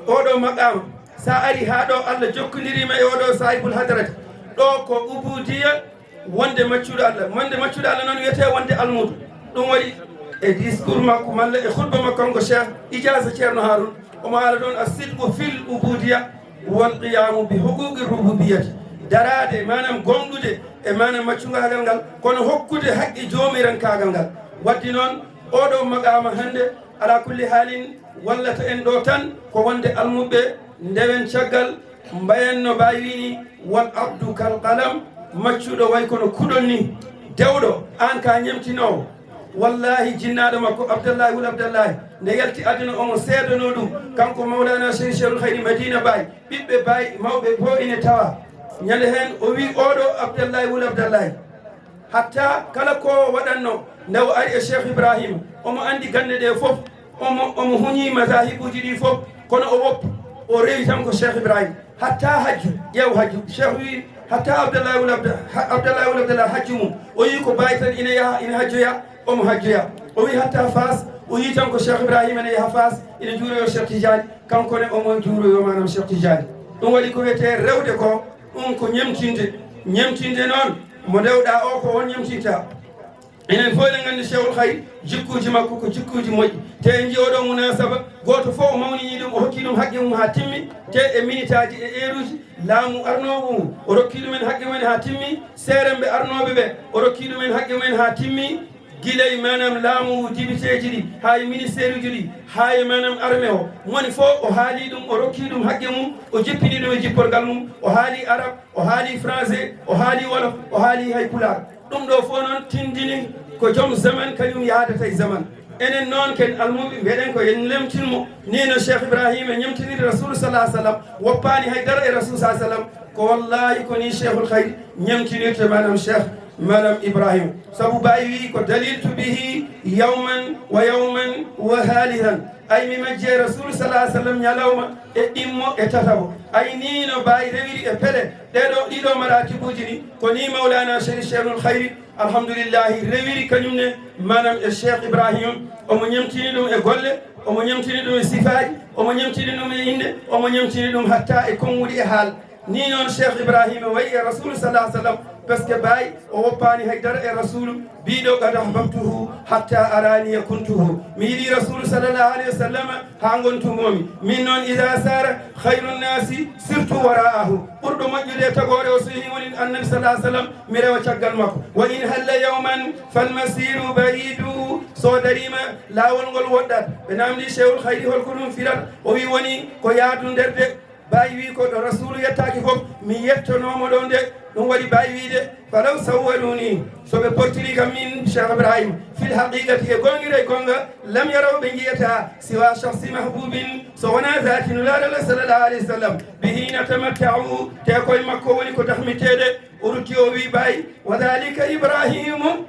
oɗo maqaama, sa ari haa ɗo Allah jokkondirima e oɗo sahibul hadarati. Ɗo ko ubudiya, wonde maccuɗo Allah, wonde maccuɗo Allah noon wiyete wonde almuudo. Ɗum waɗi e discours makko malla e khutba makko kanko Cheikh, ijaza Ceerno Haarun, omo haala ɗon as-sidqu fil ubudiya wal qiyamu bi huquqi rububiyati. Daraade, manam gonɗude e manam maccugagal ngal, kono hokkude haqqe joomirankaagal ngal. Waddi noon, oɗo maqaama hannde, ala kulli haalin, wallata en ɗo tan ko wonde almuɓɓe ndewen caggal, mbayen no Baay wini, "Wal abdu kal qalam", maccuɗo way kono kuɗol ni. Dewɗo, aan ka ñemtinoowo, Wallahi, jinnaaɗo makko Abdallahi wul Abdallahi, nde yalti aduna, omo seedanoo ɗum, kanko Mawlana Cheikh Cheikhul Khayri Madina Baye, ɓiɓɓe Baye mawɓe fof ine tawa. Ñande heen o wi, "Oɗo Abdallahi wul Abdallahi." Hatta kala ko waɗanno, nde o ari e Cheikh Ibrahima, omo anndi gannde ɗe fof, omo, omo huñi mazahibuuji ɗi fof, kono o woppi, o rewi tan ko Cheikh Ibrahima. Hatta hajju, ƴeew hajju, Cheikh wi, hatta Abdallah wul Abda-, ha-, Abdallah wul Abdallah hajju mum, o yi ko Baye tan ina yaha, ina hajjoya, omo hajjoya. O wi hatta Faas, o yi tan ko Cheikh Ibrahima ina yaha Faas, ina juuroyo Cheikh Tidiane, kanko ne omo juuroyo maanaam Cheikh Tidiane. Ɗum waɗi ko wiyetee rewde ko, ɗum ko ñemtinde. Ñemtinde noon, mo ndewɗaa o, ko on ñemtinta. Enen fof eɗen nganndi Cheikhul Khayri, jikkuuji makko ko jikkuuji moƴƴi. Te en njii oɗo munasaba, gooto fof o mawninii ɗum, o hokki ɗum haqqe mum haa timmi. Te e minitaaji e eeruuji, laamu arnoowo ngu, o rokki ɗumen haqqe mumen haa timmi. Seeremɓe arnooɓe ɓe, o rokki ɗumen haqqe mumen haa timmi. Gila e maanaam laamu ngu, dibiteeji ɗi, haa e ministeeruuji ɗi, haa e maanaam arme o. Moni fof o haali ɗum, o rokki ɗum haqqe mum, o jippini ɗum e jipporgal mum, o haali arab, o haali français, o haali wolof, o haali hay pulaar. Ɗum ɗo fof noon tindini ko joom zaman kañum yahdata e zaman. Enen noon ken almuɓe mbiɗen ko en lemtin mo. Ni no Cheikh Ibrahima ñemtiniri Rasul sallallahu alaihi wasallam, woppaani hay dara e Rasul sallallahu alaihi wasallam. Ko wallahi ko ni Cheikhul Khayr ñemtinirte maanaam Cheikh maanaam Ibrahima. Sabu Baye wi ko daliltu bihi yawman wa yawman wa halihan. Ay mi majji e Rasul sallallahu alaihi wasallam ñalawma e ɗimmo e tatabo. Ay ni no Baye rewiri e pele ɗeɗo ɗiɗo maratibuuji ɗi ko ni Mawlana Cheikh Cheikhul Khayri alhamdulillahi rewiri kañum ne maanaam e Cheikh Ibrahima. Omo ñemtini ɗum e golle, omo ñemtini ɗum e sifaaji, omo ñemtini ɗum e innde, omo ñemtini ɗum hatta e konguɗi e haal. Ni noon Cheikh Ibrahima wayi e Rasul sallallahu alaihi wasallam, parce que Baye o woppaani hay dara e Rasul, biɗo qad ahbabtuhu hatta arani kuntuhu. Mi yiɗi Rasul sallallahu alaihi wasallam haa ngontumomi. Min noon, iza sara khayrun nasi sirtu wara'ahu. Ɓurɗo moƴƴude e tagoore o so yehi woni Annabi sallallahu alaihi wasallam, mi rewa caggal makko. Wa in halla yawman fal masiru ba'idu. So darima, laawol ngol woɗɗat. Ɓe namdi Cheikhul Khayri hol ko ɗum firata? O wi woni ko yaadu nder de. Baye wi ko ɗo Rasulu yettaaki fof, mi yettonoomo ɗon de. Ɗum waɗi Baye wiide, falaw sawwaruni, so ɓe portiri kam min Cheikh Ibrahim, fil haqiqati e gongira e gonga, lam yaraw ɓe njiyata, siwa shakhsi mahbubin, so wona zati Nulaaɗo Allah sallallahu alaihi wasallam, bihi natamatta'u, te koye makko woni ko dahmiteede. O rutti o wi Baye, wa dhalika Ibrahimu,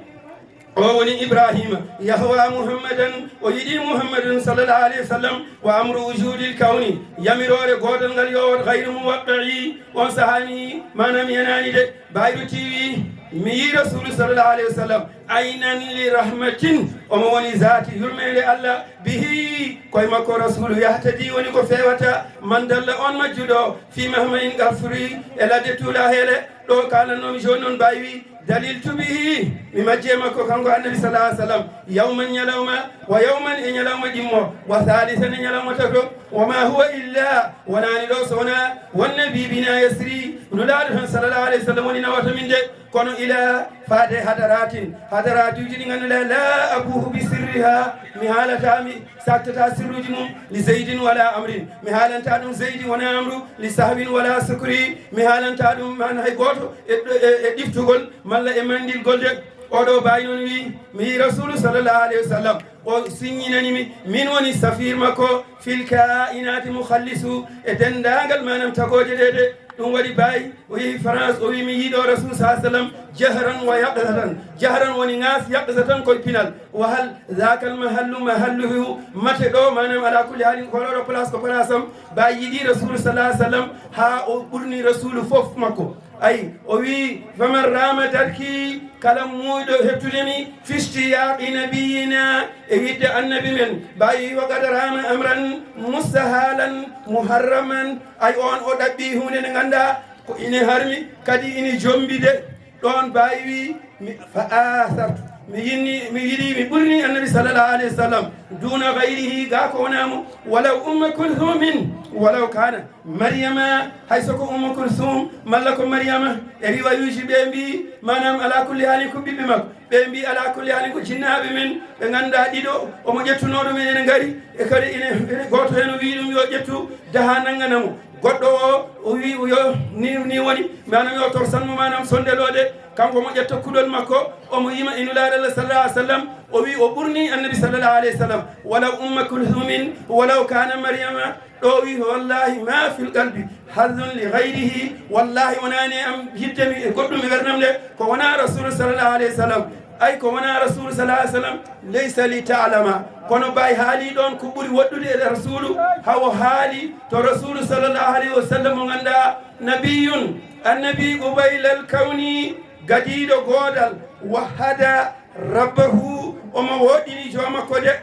o woni Ibrahima, yahwa Muhammadan, o yiɗi Muhammadun sallallahu alaihi wasallam, wa amru wujudil kawni, yamiroore goodal ngal yo won ghayru muwaqqi'i, on sahaa mi, maanaam yanaani de. Baye rutti wi, mi yi Rasulu sallallahu alaihi wasallam, aynan li rahmatin, omo woni zaati yurmeende Allah, bihi, koye makko Rasulu yahtadi woni ko fewata, man dalla on majjuɗo, fi mahma'in gafri, e ladde tuula heele, ɗo kalannomi jooni noon Baye wi, daliltu bihi, mi majji e makko kanko Annabi sallallahu alaihi wasallam, yawman ñalawma, wa yawman e ñalawma ɗimmo, wa thalithan e ñalawma tato, wa ma huwa illa, wonaani ɗo so wona, wan nabi bina yasri, Nulaaɗo tan sallallahu alaihi wasallam woni nawata min de, kono ila faade hadaratin, hadaratuuji ɗi ngannduɗaa la abuhu bi sirriha, mi haalata mi saktata sirruuji mum, li Zaydin wala Amrin, mi haalanta ɗum Zaydi wona Amru, li sahwin wala sukri, mi haalanta ɗum man hay gooto e, e, e ɗiftugol malla e manndilgol de. Oɗo Baye noon wi, mi yi Rasulu sallallahu alaihi wasallam, o siññinani mi, min woni safir makko fil kainati mukhallisu, e denndaangal maanaam tagooje ɗe de. Ɗum waɗi Baye o yehi France, o wi mi yiɗo Rasul sallallahu alaihi wasallam jahran wa yaqzatan. Jahran woni ŋaas, yaqzatan koye pinal. Wa hal dhakal mahallu mahalluhu, mate ɗo maanaam ala kulli halin ko ɗo place ko place am. Baye yiɗi Rasul sallallahu alaihi wasallam haa o ɓurni Rasulu fof makko. Ay, o wi, faman rama darki, kala muuyɗo heɓtude mi, fi ishtiyaqi nabiyina, e yiɗde Annabi men, Baye wi, wa qad rama amran mustahalan muharraman, ay, on o ɗaɓɓi huunde nde ngannduɗaa ko ine harmi, kadi ine jombi de. Ɗon Baye wi, mi, fa asartu, mi yinni, mi yiɗi, mi ɓurni Annabi sallallahu alaihi wasallam, duna ghayrihi, ga ko wonaa mo, walaw Umma Kulthumin, walaw kana Maryama, hay so ko Ummu Kulsum, malla ko Maryama, e riwayuuji ɓe mbi, maanaam, ala kulli haali ko ɓiɓɓe makko. Ɓe mbi, ala kulli haali ko jinnaaɓe men, ɓe ngannduɗaa ɗiɗo, omo ƴettunoo ɗum en, ene ngari, e kadi ene, ene gooto heen o wii ɗum yo ƴettu, daha nanngana mo. Goɗɗo o, o wii, yo ni, ni woni, maanaam, yo torsan mo, maanaam, sonde ɗo de, kanko mo ƴetta kuɗol makko, omo yima e Nulaaɗo Allah sallallahu alaihi wasallam, O wi o ɓurni Annabi sallallahu alayhi wa sallam, "Walaw Umma Kulthumin, walaw kana Maryama." Ɗo o wi, "Wallahi ma fil qalbi hazzun li ghayrihi." Wallahi wonani am yidde mi e goɗɗum e ɓerdam nde ko wona Rasulu sallallahu alayhi wa sallam. Ay ko wona Rasulu sallallahu alayhi wa sallam, "Laysa li ta'lama." Kono Baay haali ɗon ko ɓuri woɗɗude e Rasulu, hawo haali to Rasulu sallallahu alayhi wa sallam mo ngannduɗaa nabiyun, annabi, qubaylal kawni, gadiiɗo goodal, wahada rabbahu, omo woɗɗini jooma ko de.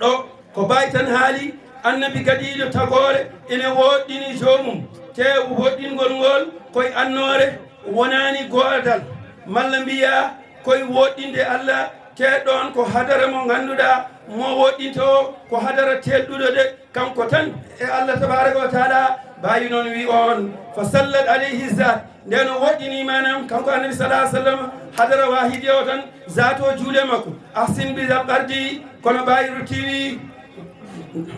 Ɗo ko Baay tan haali, annabi gadiiɗo tagoore ene woɗɗini joomum, te woɗɗingol ngol koye annoore, wonani goodal, malla mbiya koye woɗɗinde Allah, te ɗon ko hadara mo ngannduɗaa mo woɗɗinto o ko hadara telɗuɗo de, kanko tan e Allah tabaraka wa taala. Baay noon wi on, "Fa sallat alayhi zat." Nden o woɗɗini maanaam kanko Annabi sallallahu alayhi wa sallam, hadara wahidi o tan, zato juuɗe makko. "Ahsin bi zal qardi." Kono Baay ruttiwi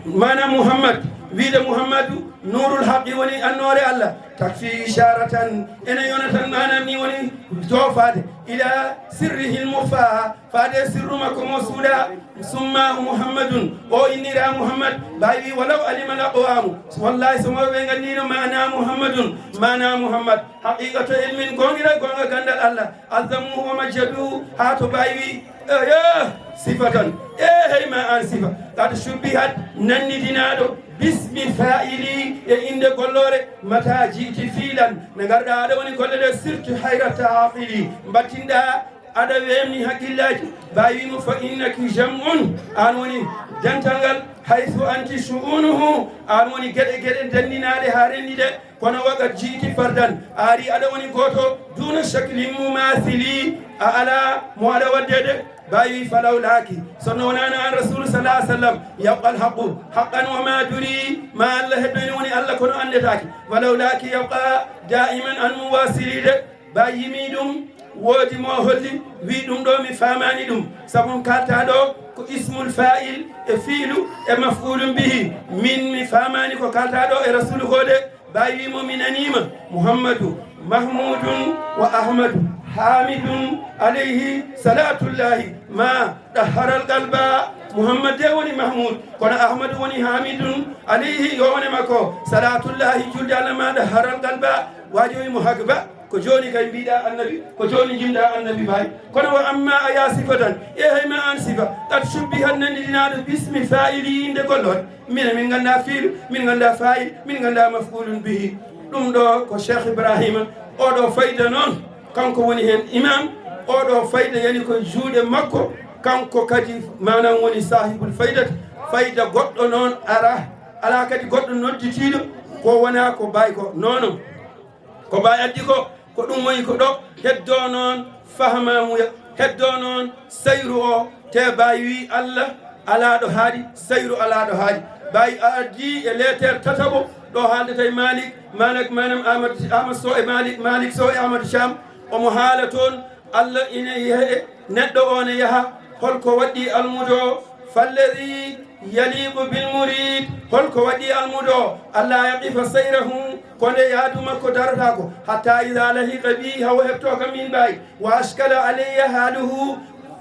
maanaam Muhammad, wiide Muhammadu nurul haqqi woni annoore Allah. "Takfi isharatan," ene yona tan maanaam ni woni joofaade, "ila sirrihil mukhfa," faade sirru makko mo suuɗa. "Summa Muhammadun," o innira Muhammad. Baay wi, "Walaw alima al aqwamu," wallahi so mawɓe nganndiino maana Muhammadun, maana Muhammad, "haqiqata ilmin," goongira goonga ganndal Allah, "azzamuhu wa majjaduhu," haa to Baay wi, "Eyo, sifatan, e hey ma an sifa, qad shubbihat, nannidinaaɗo, bismi fa'ili, e innde golloore, mata ji'ti fiilan, nde ngarɗa aɗa woni golle ɗe, sirti hayrata aqili, mbattinɗa aɗa weemni hakkillaaji." Baay wi mo, "Fa innaki jam'un," an woni dental ngal, "haythu anti shu'unuhu," an woni geɗe geɗe denndinaaɗe haa renndi ɗe. "Kono waqad ji'ti fardan," a ari aɗa woni gooto, "duna shaklin mumathili," a ala mo aɗa waddede. Baay wi, "Falawlaki," so no wonano an Rasulu sallallahu alayhi wa sallam, "yabqa al haqqu haqqan wa ma duri," ma Allah heddo ene woni Allah kono anndetaake. "Falawlaki yabqa da'iman an muwasili," de. Baay yimi ɗum, woodi mo holli, wi, "Ɗum ɗo mi faamaani ɗum, sabu kalta ɗo ko ismul fa'il e fiilu e maf'ulun bihi. Min mi faamaani ko kalta ɗo e Rasulu ko de." Baay wi mo, "Mi naniima, Muhammadu, Mahmudun wa Ahmadu, Hamidun, alayhi salatullahi, ma dahharal qalba." Muhammad de woni Mahmud, kono Ahmadu woni Hamidun, alayhi, yo wone makko, salatullahi, julde Allah ma dahharal qalba. Waajo wi mo, "Hagba, ko jooni kay mbiɗa Annabi, ko jooni jimɗa Annabi Baay. Kono wa amma a ya sifatan, e hay ma an sifa, qad shubbihat, nanndinaaɗo, bismi fa'ili, innde golloore. Minen min ngannda fiilu, min ngannda fa'il, min ngannda maf'ulun bihi." Ɗum ɗo ko Cheikh Ibrahima, oɗo fayda noon, kanko woni heen imam, oɗo fayda yani ko juuɗe makko, kanko kadi maanaam woni sahibul fayda, fayda goɗɗo noon ara, alaa kadi goɗɗo nodditiiɗo ko wona ko Baay ko. Non, non. Ko Baay addi ko, ko ɗum woni ko ɗo, heddo noon fahamaamuya, heddo noon sayru o, te Baay wi Allah alaa ɗo haaɗi, sayru alaa ɗo haaɗi. Baay addi e leeter tataɓo, ɗo haaldata e Malik, Malik, maanaam Ahmad, Ahmad Sow e Malik, Malik Sow e Ahmad Sham, omo haala toon, Allah ina yehe, neɗɗo o ne yaha, holko waɗɗi almudo o, falladi yaliqu bil murid, holko waɗɗi almudo o, alla yaqifa sayrahu, ko nde yaadu makko darataako, hatta ida lahiqa bi, hawo heɓtoo kam min Baay, wa ashkala alayya haluhu,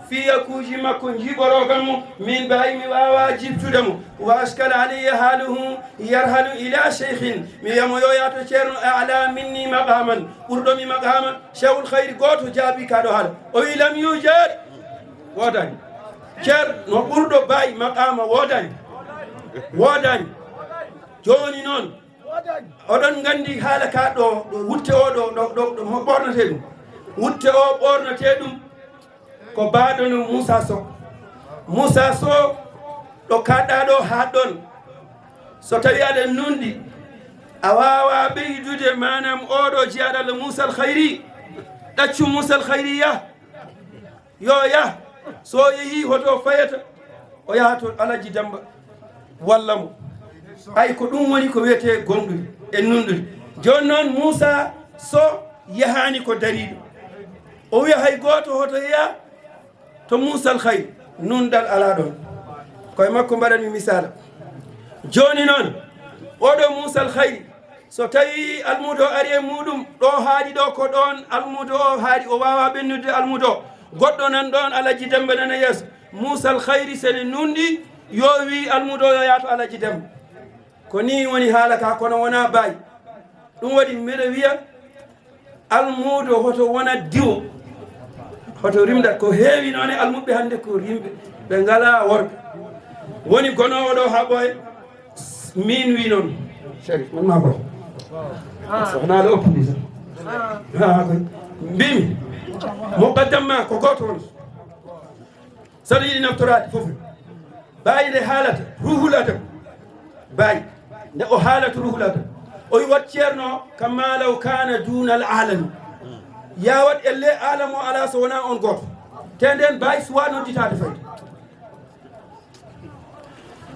fiyakuuji makko njiɓoroo kam mo, min Baay mi waawa jiɓtude mo, wa ashkala alayya haluhu, yarhalu ila sheykhin, mi wiya mo yo yaha to ceerno, a'la minni maqaman, ɓurɗo mi maqama, Cheikhul Khayri gooto jaabi ka ɗo haala, o wi lam yujad, woodani. Ceerno ɓurɗo Baay maqama woodani, woodani. Jooni noon, oɗon nganndi haala ka ɗo, ɗo wutte o ɗo, ɗo, ɗo, ɗo mo ɓornetee ɗum. Wutte o ɓornetee ɗum ko baaɗo no Moussa Sow. Moussa Sow ɗo kaɗɗa ɗo haa ɗon. So tawi aɗa nunɗi, a waawa ɓeydude maanaam oɗo jiyaaɗo Allah Moussa Al Khayri. Ɗaccu Moussa Al Khayri yah. Yo yah. So o yehi hoto o fayata, o yaha to Alaji Damba walla mo. Ay ko ɗum woni ko wiyetee gomɗude e nunɗude. Jooni noon Moussa Sow yahaani ko dariiɗo. O wiya hay gooto hoto yeha to Moussa Al Khayri, nunɗal alaa ɗoon. Koye makko mbaɗanmi misaala. Jooni noon, oɗo Moussa Al Khayri, so tawi almuudo o ari e muɗum, ɗo haaɗi ɗo ko ɗoon almuudo o haaɗi, o waawa ɓennude almuudo o. Goɗɗo nan ɗon, Alaji Demba nana yeeso. Muusal Khayri sene nunɗi, yo wi almuudo yo yaato Alaji Demba. Ko ni woni haala ka, kono wona baay. Ɗum waɗi mbeɗa wiya, almuudo hoto wona diwo, hoto rimdat. Ko heewi noon e almuɓɓe hannde ko yimɓe ɓe ngalaa worɓe. Woni gonoowo ɗo haa ɓooya, min wi noon. Sharif, man maa ko. Soxna la ëpp ni sax. Ah, koy. Mbimi, muqaddam ma ko gooto on. Saɗa yiɗi naftoraade fof. Baay nde haalata ruhul adab. Baay nde o haalata ruhul adab. O wi wat ceerno kama law kana dunal alami. Yawat elle alam o ala so wona on gooto. Te nden baay suwa nodditaade fayde.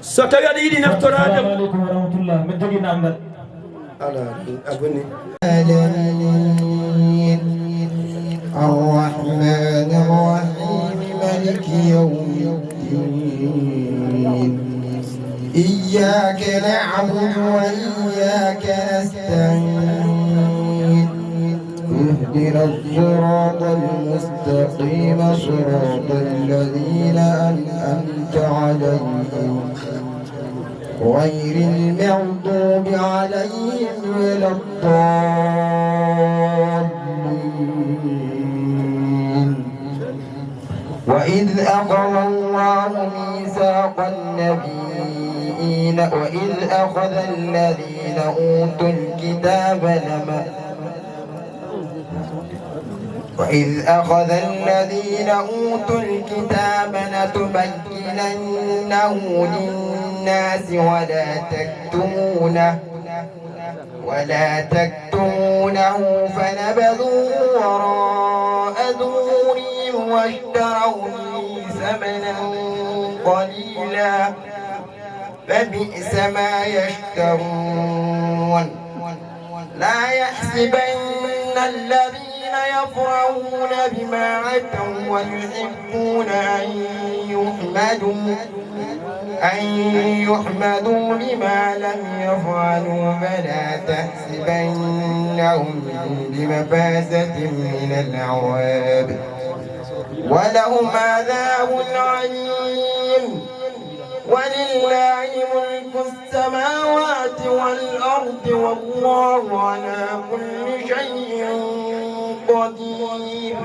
So tawi aɗa yiɗi naftoraade. Assalamu aleykum wa rahmatullah. Mbeɗa jogii namdal. Ala, a bonni. العالمين. الرحمن الرحيم. مالك يوم الدين. إياك نعبد وإياك نستعين. اهدنا الصراط المستقيم، صراط الذين أنعمت عليهم، غير المغضوب عليهم ولا الضالين. وإذ أخذ الله ميثاق النبيين، وإذ أخذ الذين أوتوا الكتاب لما وإذ أخذ الذين أوتوا الكتاب لتبيننه للناس ولا تكتمونه، ولا تكتمونه فنبذوه وراء ظهورهم واشتروا به ثمنا قليلا فبئس ما يشترون. لا يحسبن الذين يفرحون بما أتوا ويحبون أن يحمدوا، أن يحمدوا بما لم يفعلوا فلا تحسبنهم بمفازة من العذاب، ولهم عذاب أليم. ولله ملك السماوات والأرض والله على كل شيء قدير.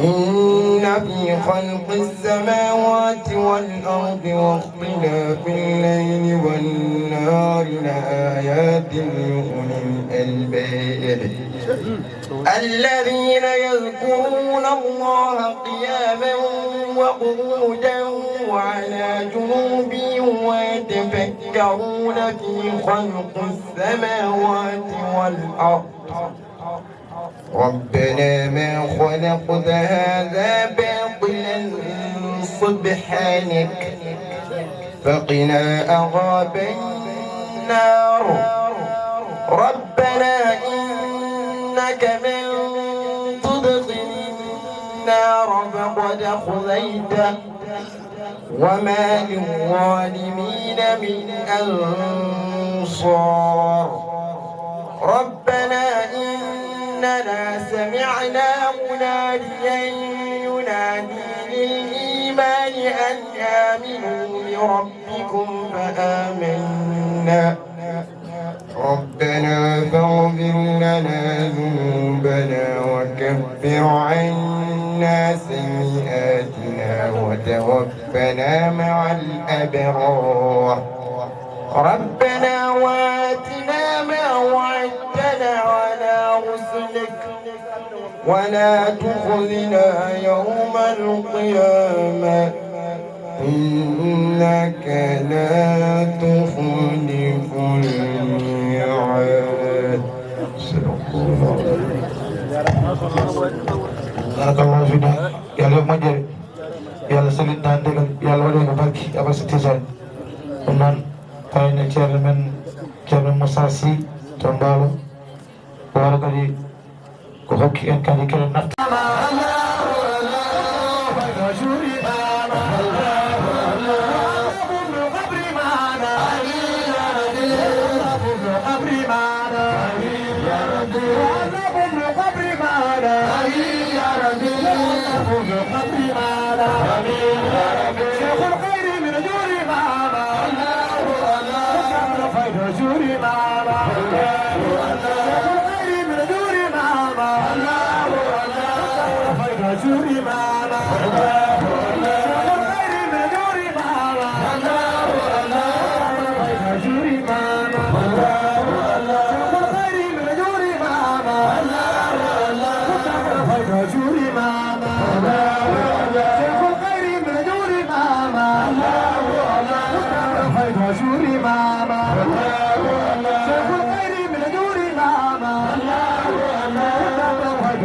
إن في خلق السماوات والأرض واختلاف الليل والنهار لآيات لأولي الألباب. الذين يذكرون الله قياما وقعودا وعلى جنوبهم ويتفكرون في خلق السماوات والأرض ربنا ما خلقت هذا باطلا سبحانك فقنا عذاب النار. ربنا إنك من تدخل النار فقد أخزيته وما للظالمين من أنصار. ربنا إننا سمعنا مناديا ينادي للإيمان أن آمنوا بربكم فآمنا. ربنا فاغفر لنا ذنوبنا وكفر عنا سيئاتنا وتوفنا مع الأبرار. ربنا وآتنا ما وعدتنا على رسلك ولا تخزنا يوم القيامة إنك لا تخلف الميعاد. صدق الله العظيم. بارك الله فينا. Yo Allah moƴƴere. Yo Allah sellin tan degal. Yo Allah waɗe ko barki. Abar sa tijani. Ɗum noon, payne ceerno men, ceerno Moussa Sy to Mbaalo. Wara kadi ko hokki en kadi kene nafta.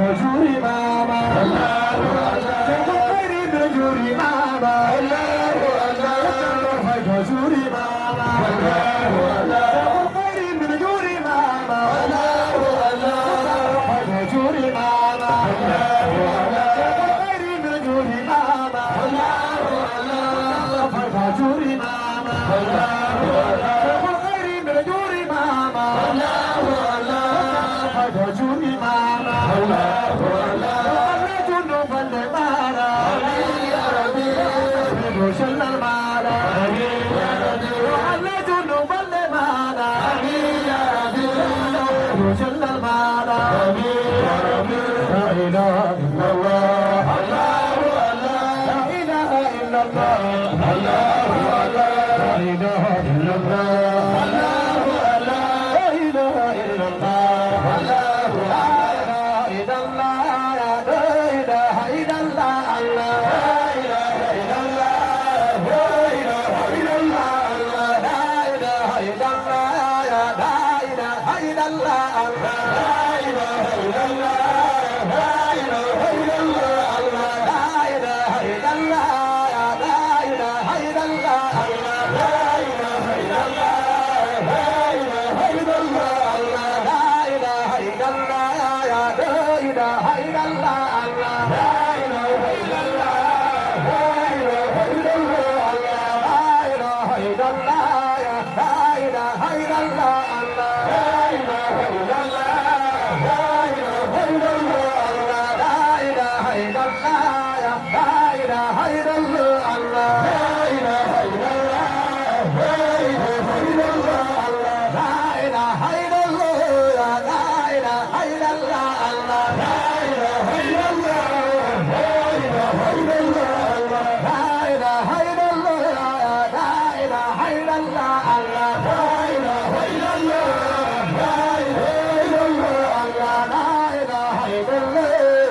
Juuri mama. Allahu Allah. Ko kayri mbiɗa juuri mama. Allahu Allah. Ko kayri mbiɗa juuri mama. Allahu Allah. Ko kayri mbiɗa juuri mama. Allahu Allah. Ko kayri mbiɗa juuri mama. Allahu Allah. Ko kayri mbiɗa juuri mama. Allahu Allah. Ko kayri mbiɗa juuri mama. Allahu Allah. Ko kayri mbiɗa juuri mama. Allahu Allah. Ko kayri mbiɗa juuri mama. Allahu Allah. Yo Allah juutnu balɗe maaɗa. Amiin ya Rabbi. Yo sellal maaɗa. Amiin ya Rabbi. Yo Allah juutnu balɗe maaɗa. Amiin ya Rabbi. Yo sellal maaɗa. Amiin ya Rabbi. La ilaha illallah. Allahu Allah. La ilaha illallah. Allahu Allah. La ilaha illallah. Allahu Allah. La ilaha illallah. Allahu Allah. La ilaha illallah. La ilaha illallah. Allah. La ilaha illallah. La ilaha illallah. Allah. La ilaha illallah. La ilaha illallah. Allah. La ilaha illallah. La ilaha illallah. Allah. La ilaha illallah. La ilaha illallah. Allah. La ilaha illallah. La ilaha illallah. Allah. La ilaha illallah. La ilaha illallah. Allah. La ilaha illallah. La ilaha illallah. Allah. La ilaha illallah. La ilaha illallah. Allah. La ilaha illallah. La ilaha illallah. Allah. La ilaha illallah. La ilaha illallah. Allah. La ilaha illallah. La ilaha illallah. Allah. La ilaha illallah. La ilaha illallah. Allah. La ilaha illallah. La ilaha illallah. Allah. La ilaha illallah. La ilaha illallah. Allah. La ilaha illallah. La ilaha illallah. Allah. La ilaha illallah. La ilaha illallah. Allah.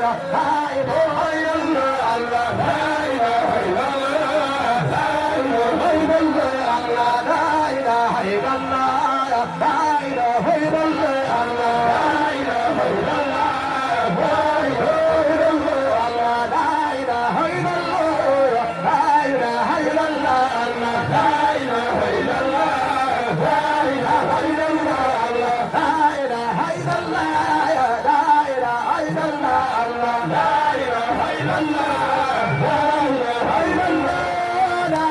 La ilaha illallah. La ilaha illallah. Allah. La ilaha illallah. La ilaha illallah. Allah. La ilaha illallah. La ilaha illallah. Allah. La ilaha illallah. La ilaha illallah. Allah. La ilaha illallah. La ilaha illallah. Allah. La ilaha illallah. La ilaha illallah. Allah. La ilaha illallah. La ilaha illallah. La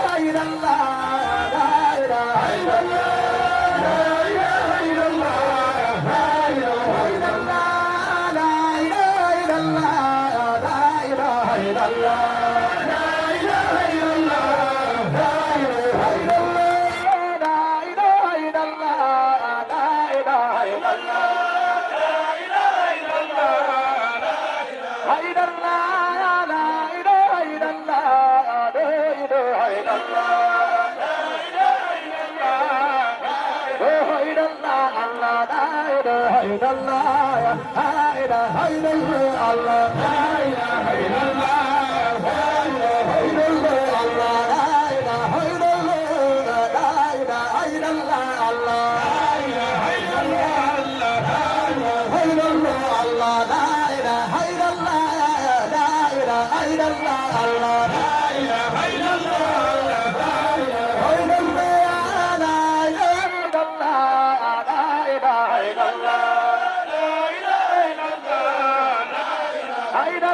ilaha illallah. La ilaha illallah. La ilaha illallah. La ilaha illallah. La ilaha illallah. La ilaha illallah. La ilaha illallah. La ilaha illallah. La ilaha illallah. La ilaha illallah. La ilaha illallah. La ilaha illallah. La ilaha illallah. La ilaha illallah. La ilaha illallah. La ilaha illallah. Allah. La ilaha illallah. La ilaha illallah. Allah. La ilaha illallah. La ilaha illallah. Allah. La ilaha illallah. La ilaha illallah. Allah. La ilaha illallah. Allah. La ilaha illallah. Allah. La ilaha illallah. La ilaha illallah. Allah. La ilaha illallah. Allah. La ilaha illallah. La ilaha illallah. La ilaha illallah. La ilaha illallah. La ilaha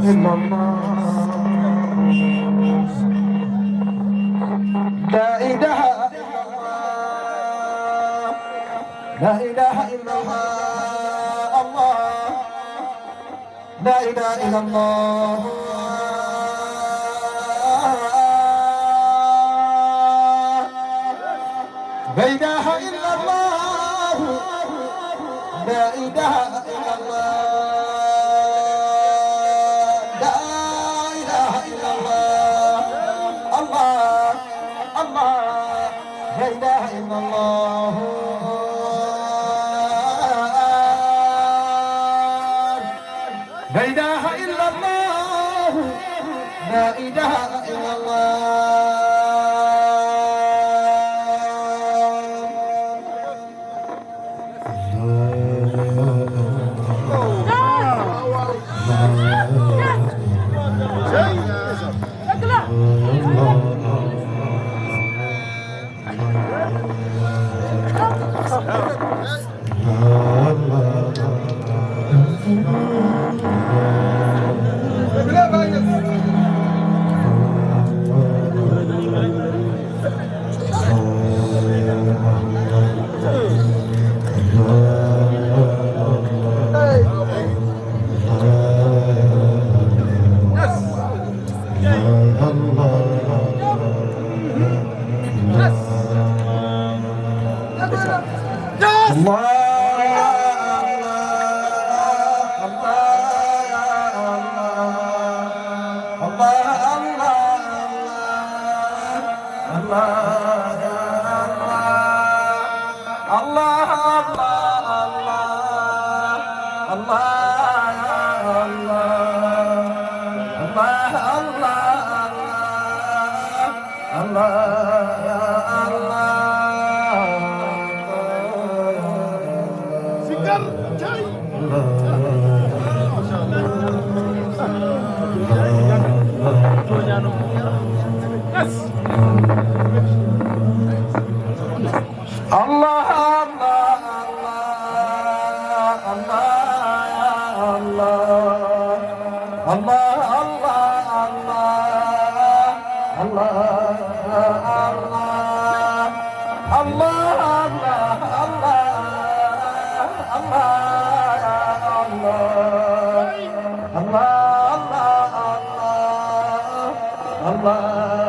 إلا الله. لا إله إلا الله. لا إله إلا الله. الله. لا إله إلا الله. لا إله إلا الله. لا إله إلا الله. لا إله إلا الله. الله. الله. لا إله إلا الله. لا إله إلا الله. لا إله إلا الله. الله، الله، الله، الله، الله، الله، الله، الله، الله، الله، الله، الله، الله، الله، الله. الله، الله. Sigal, cay. الله، الله، الله، الله، الله، الله، الله، الله، الله. الله، الله، الله، الله، الله.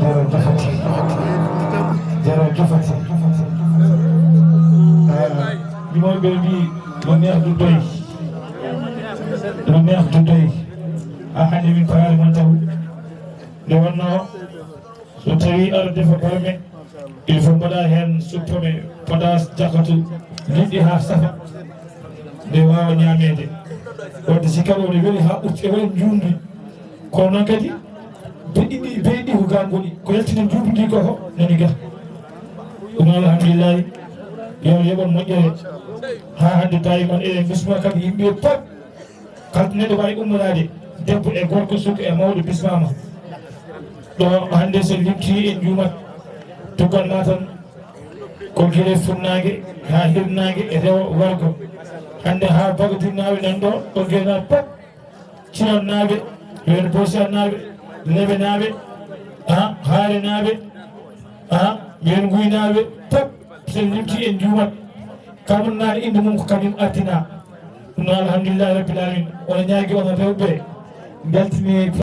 Jarajafati. Jarajafati. Yimooɓe ɓe mbi le maire du deuil. Le maire du deuil. A hannde min faari mon taw. Nde wonno so tawi aɗa defa barme, il faut mbaɗa heen suppome, potasse, jakatu, liɗɗi haa safa. Nde waawa ñaameede. Wadde si kala woni weli haa ɓurti e woni njuumndi. Kono noon kadi, beɗi ɗi, beɗi ko ga ngoni. Ko yaltini njuumndi ndi ko ho nani ga. Ɗum alhamdulillahi. Yo yoɓon moƴƴere. Haa hannde tawi mon eɗen bisma kadi yimɓe pop. Kala neɗɗo wawi ummoraade, debbo e gorko, suka e mawɗo bismama. Ɗo hannde so limti en juumat. Tuggal Matam, ko gila funnaange haa hirnaange e rewo wargo. Hannde haa Bagadinnaaɓe nan ɗo, ko gila pop, Cinannaaɓe, ɓeen Boosiyannaaɓe, Leɓenaaɓe, a, Haarenaaɓe, a, ɓeen Nguynaaɓe, pop, so en limtii en njuumat. Kala mo nani innde mum ko kañum artina. Ɗum noon, alhamdulillahi rabbil alamin. Oɗo ñaagi onon rewɓe, mbeltini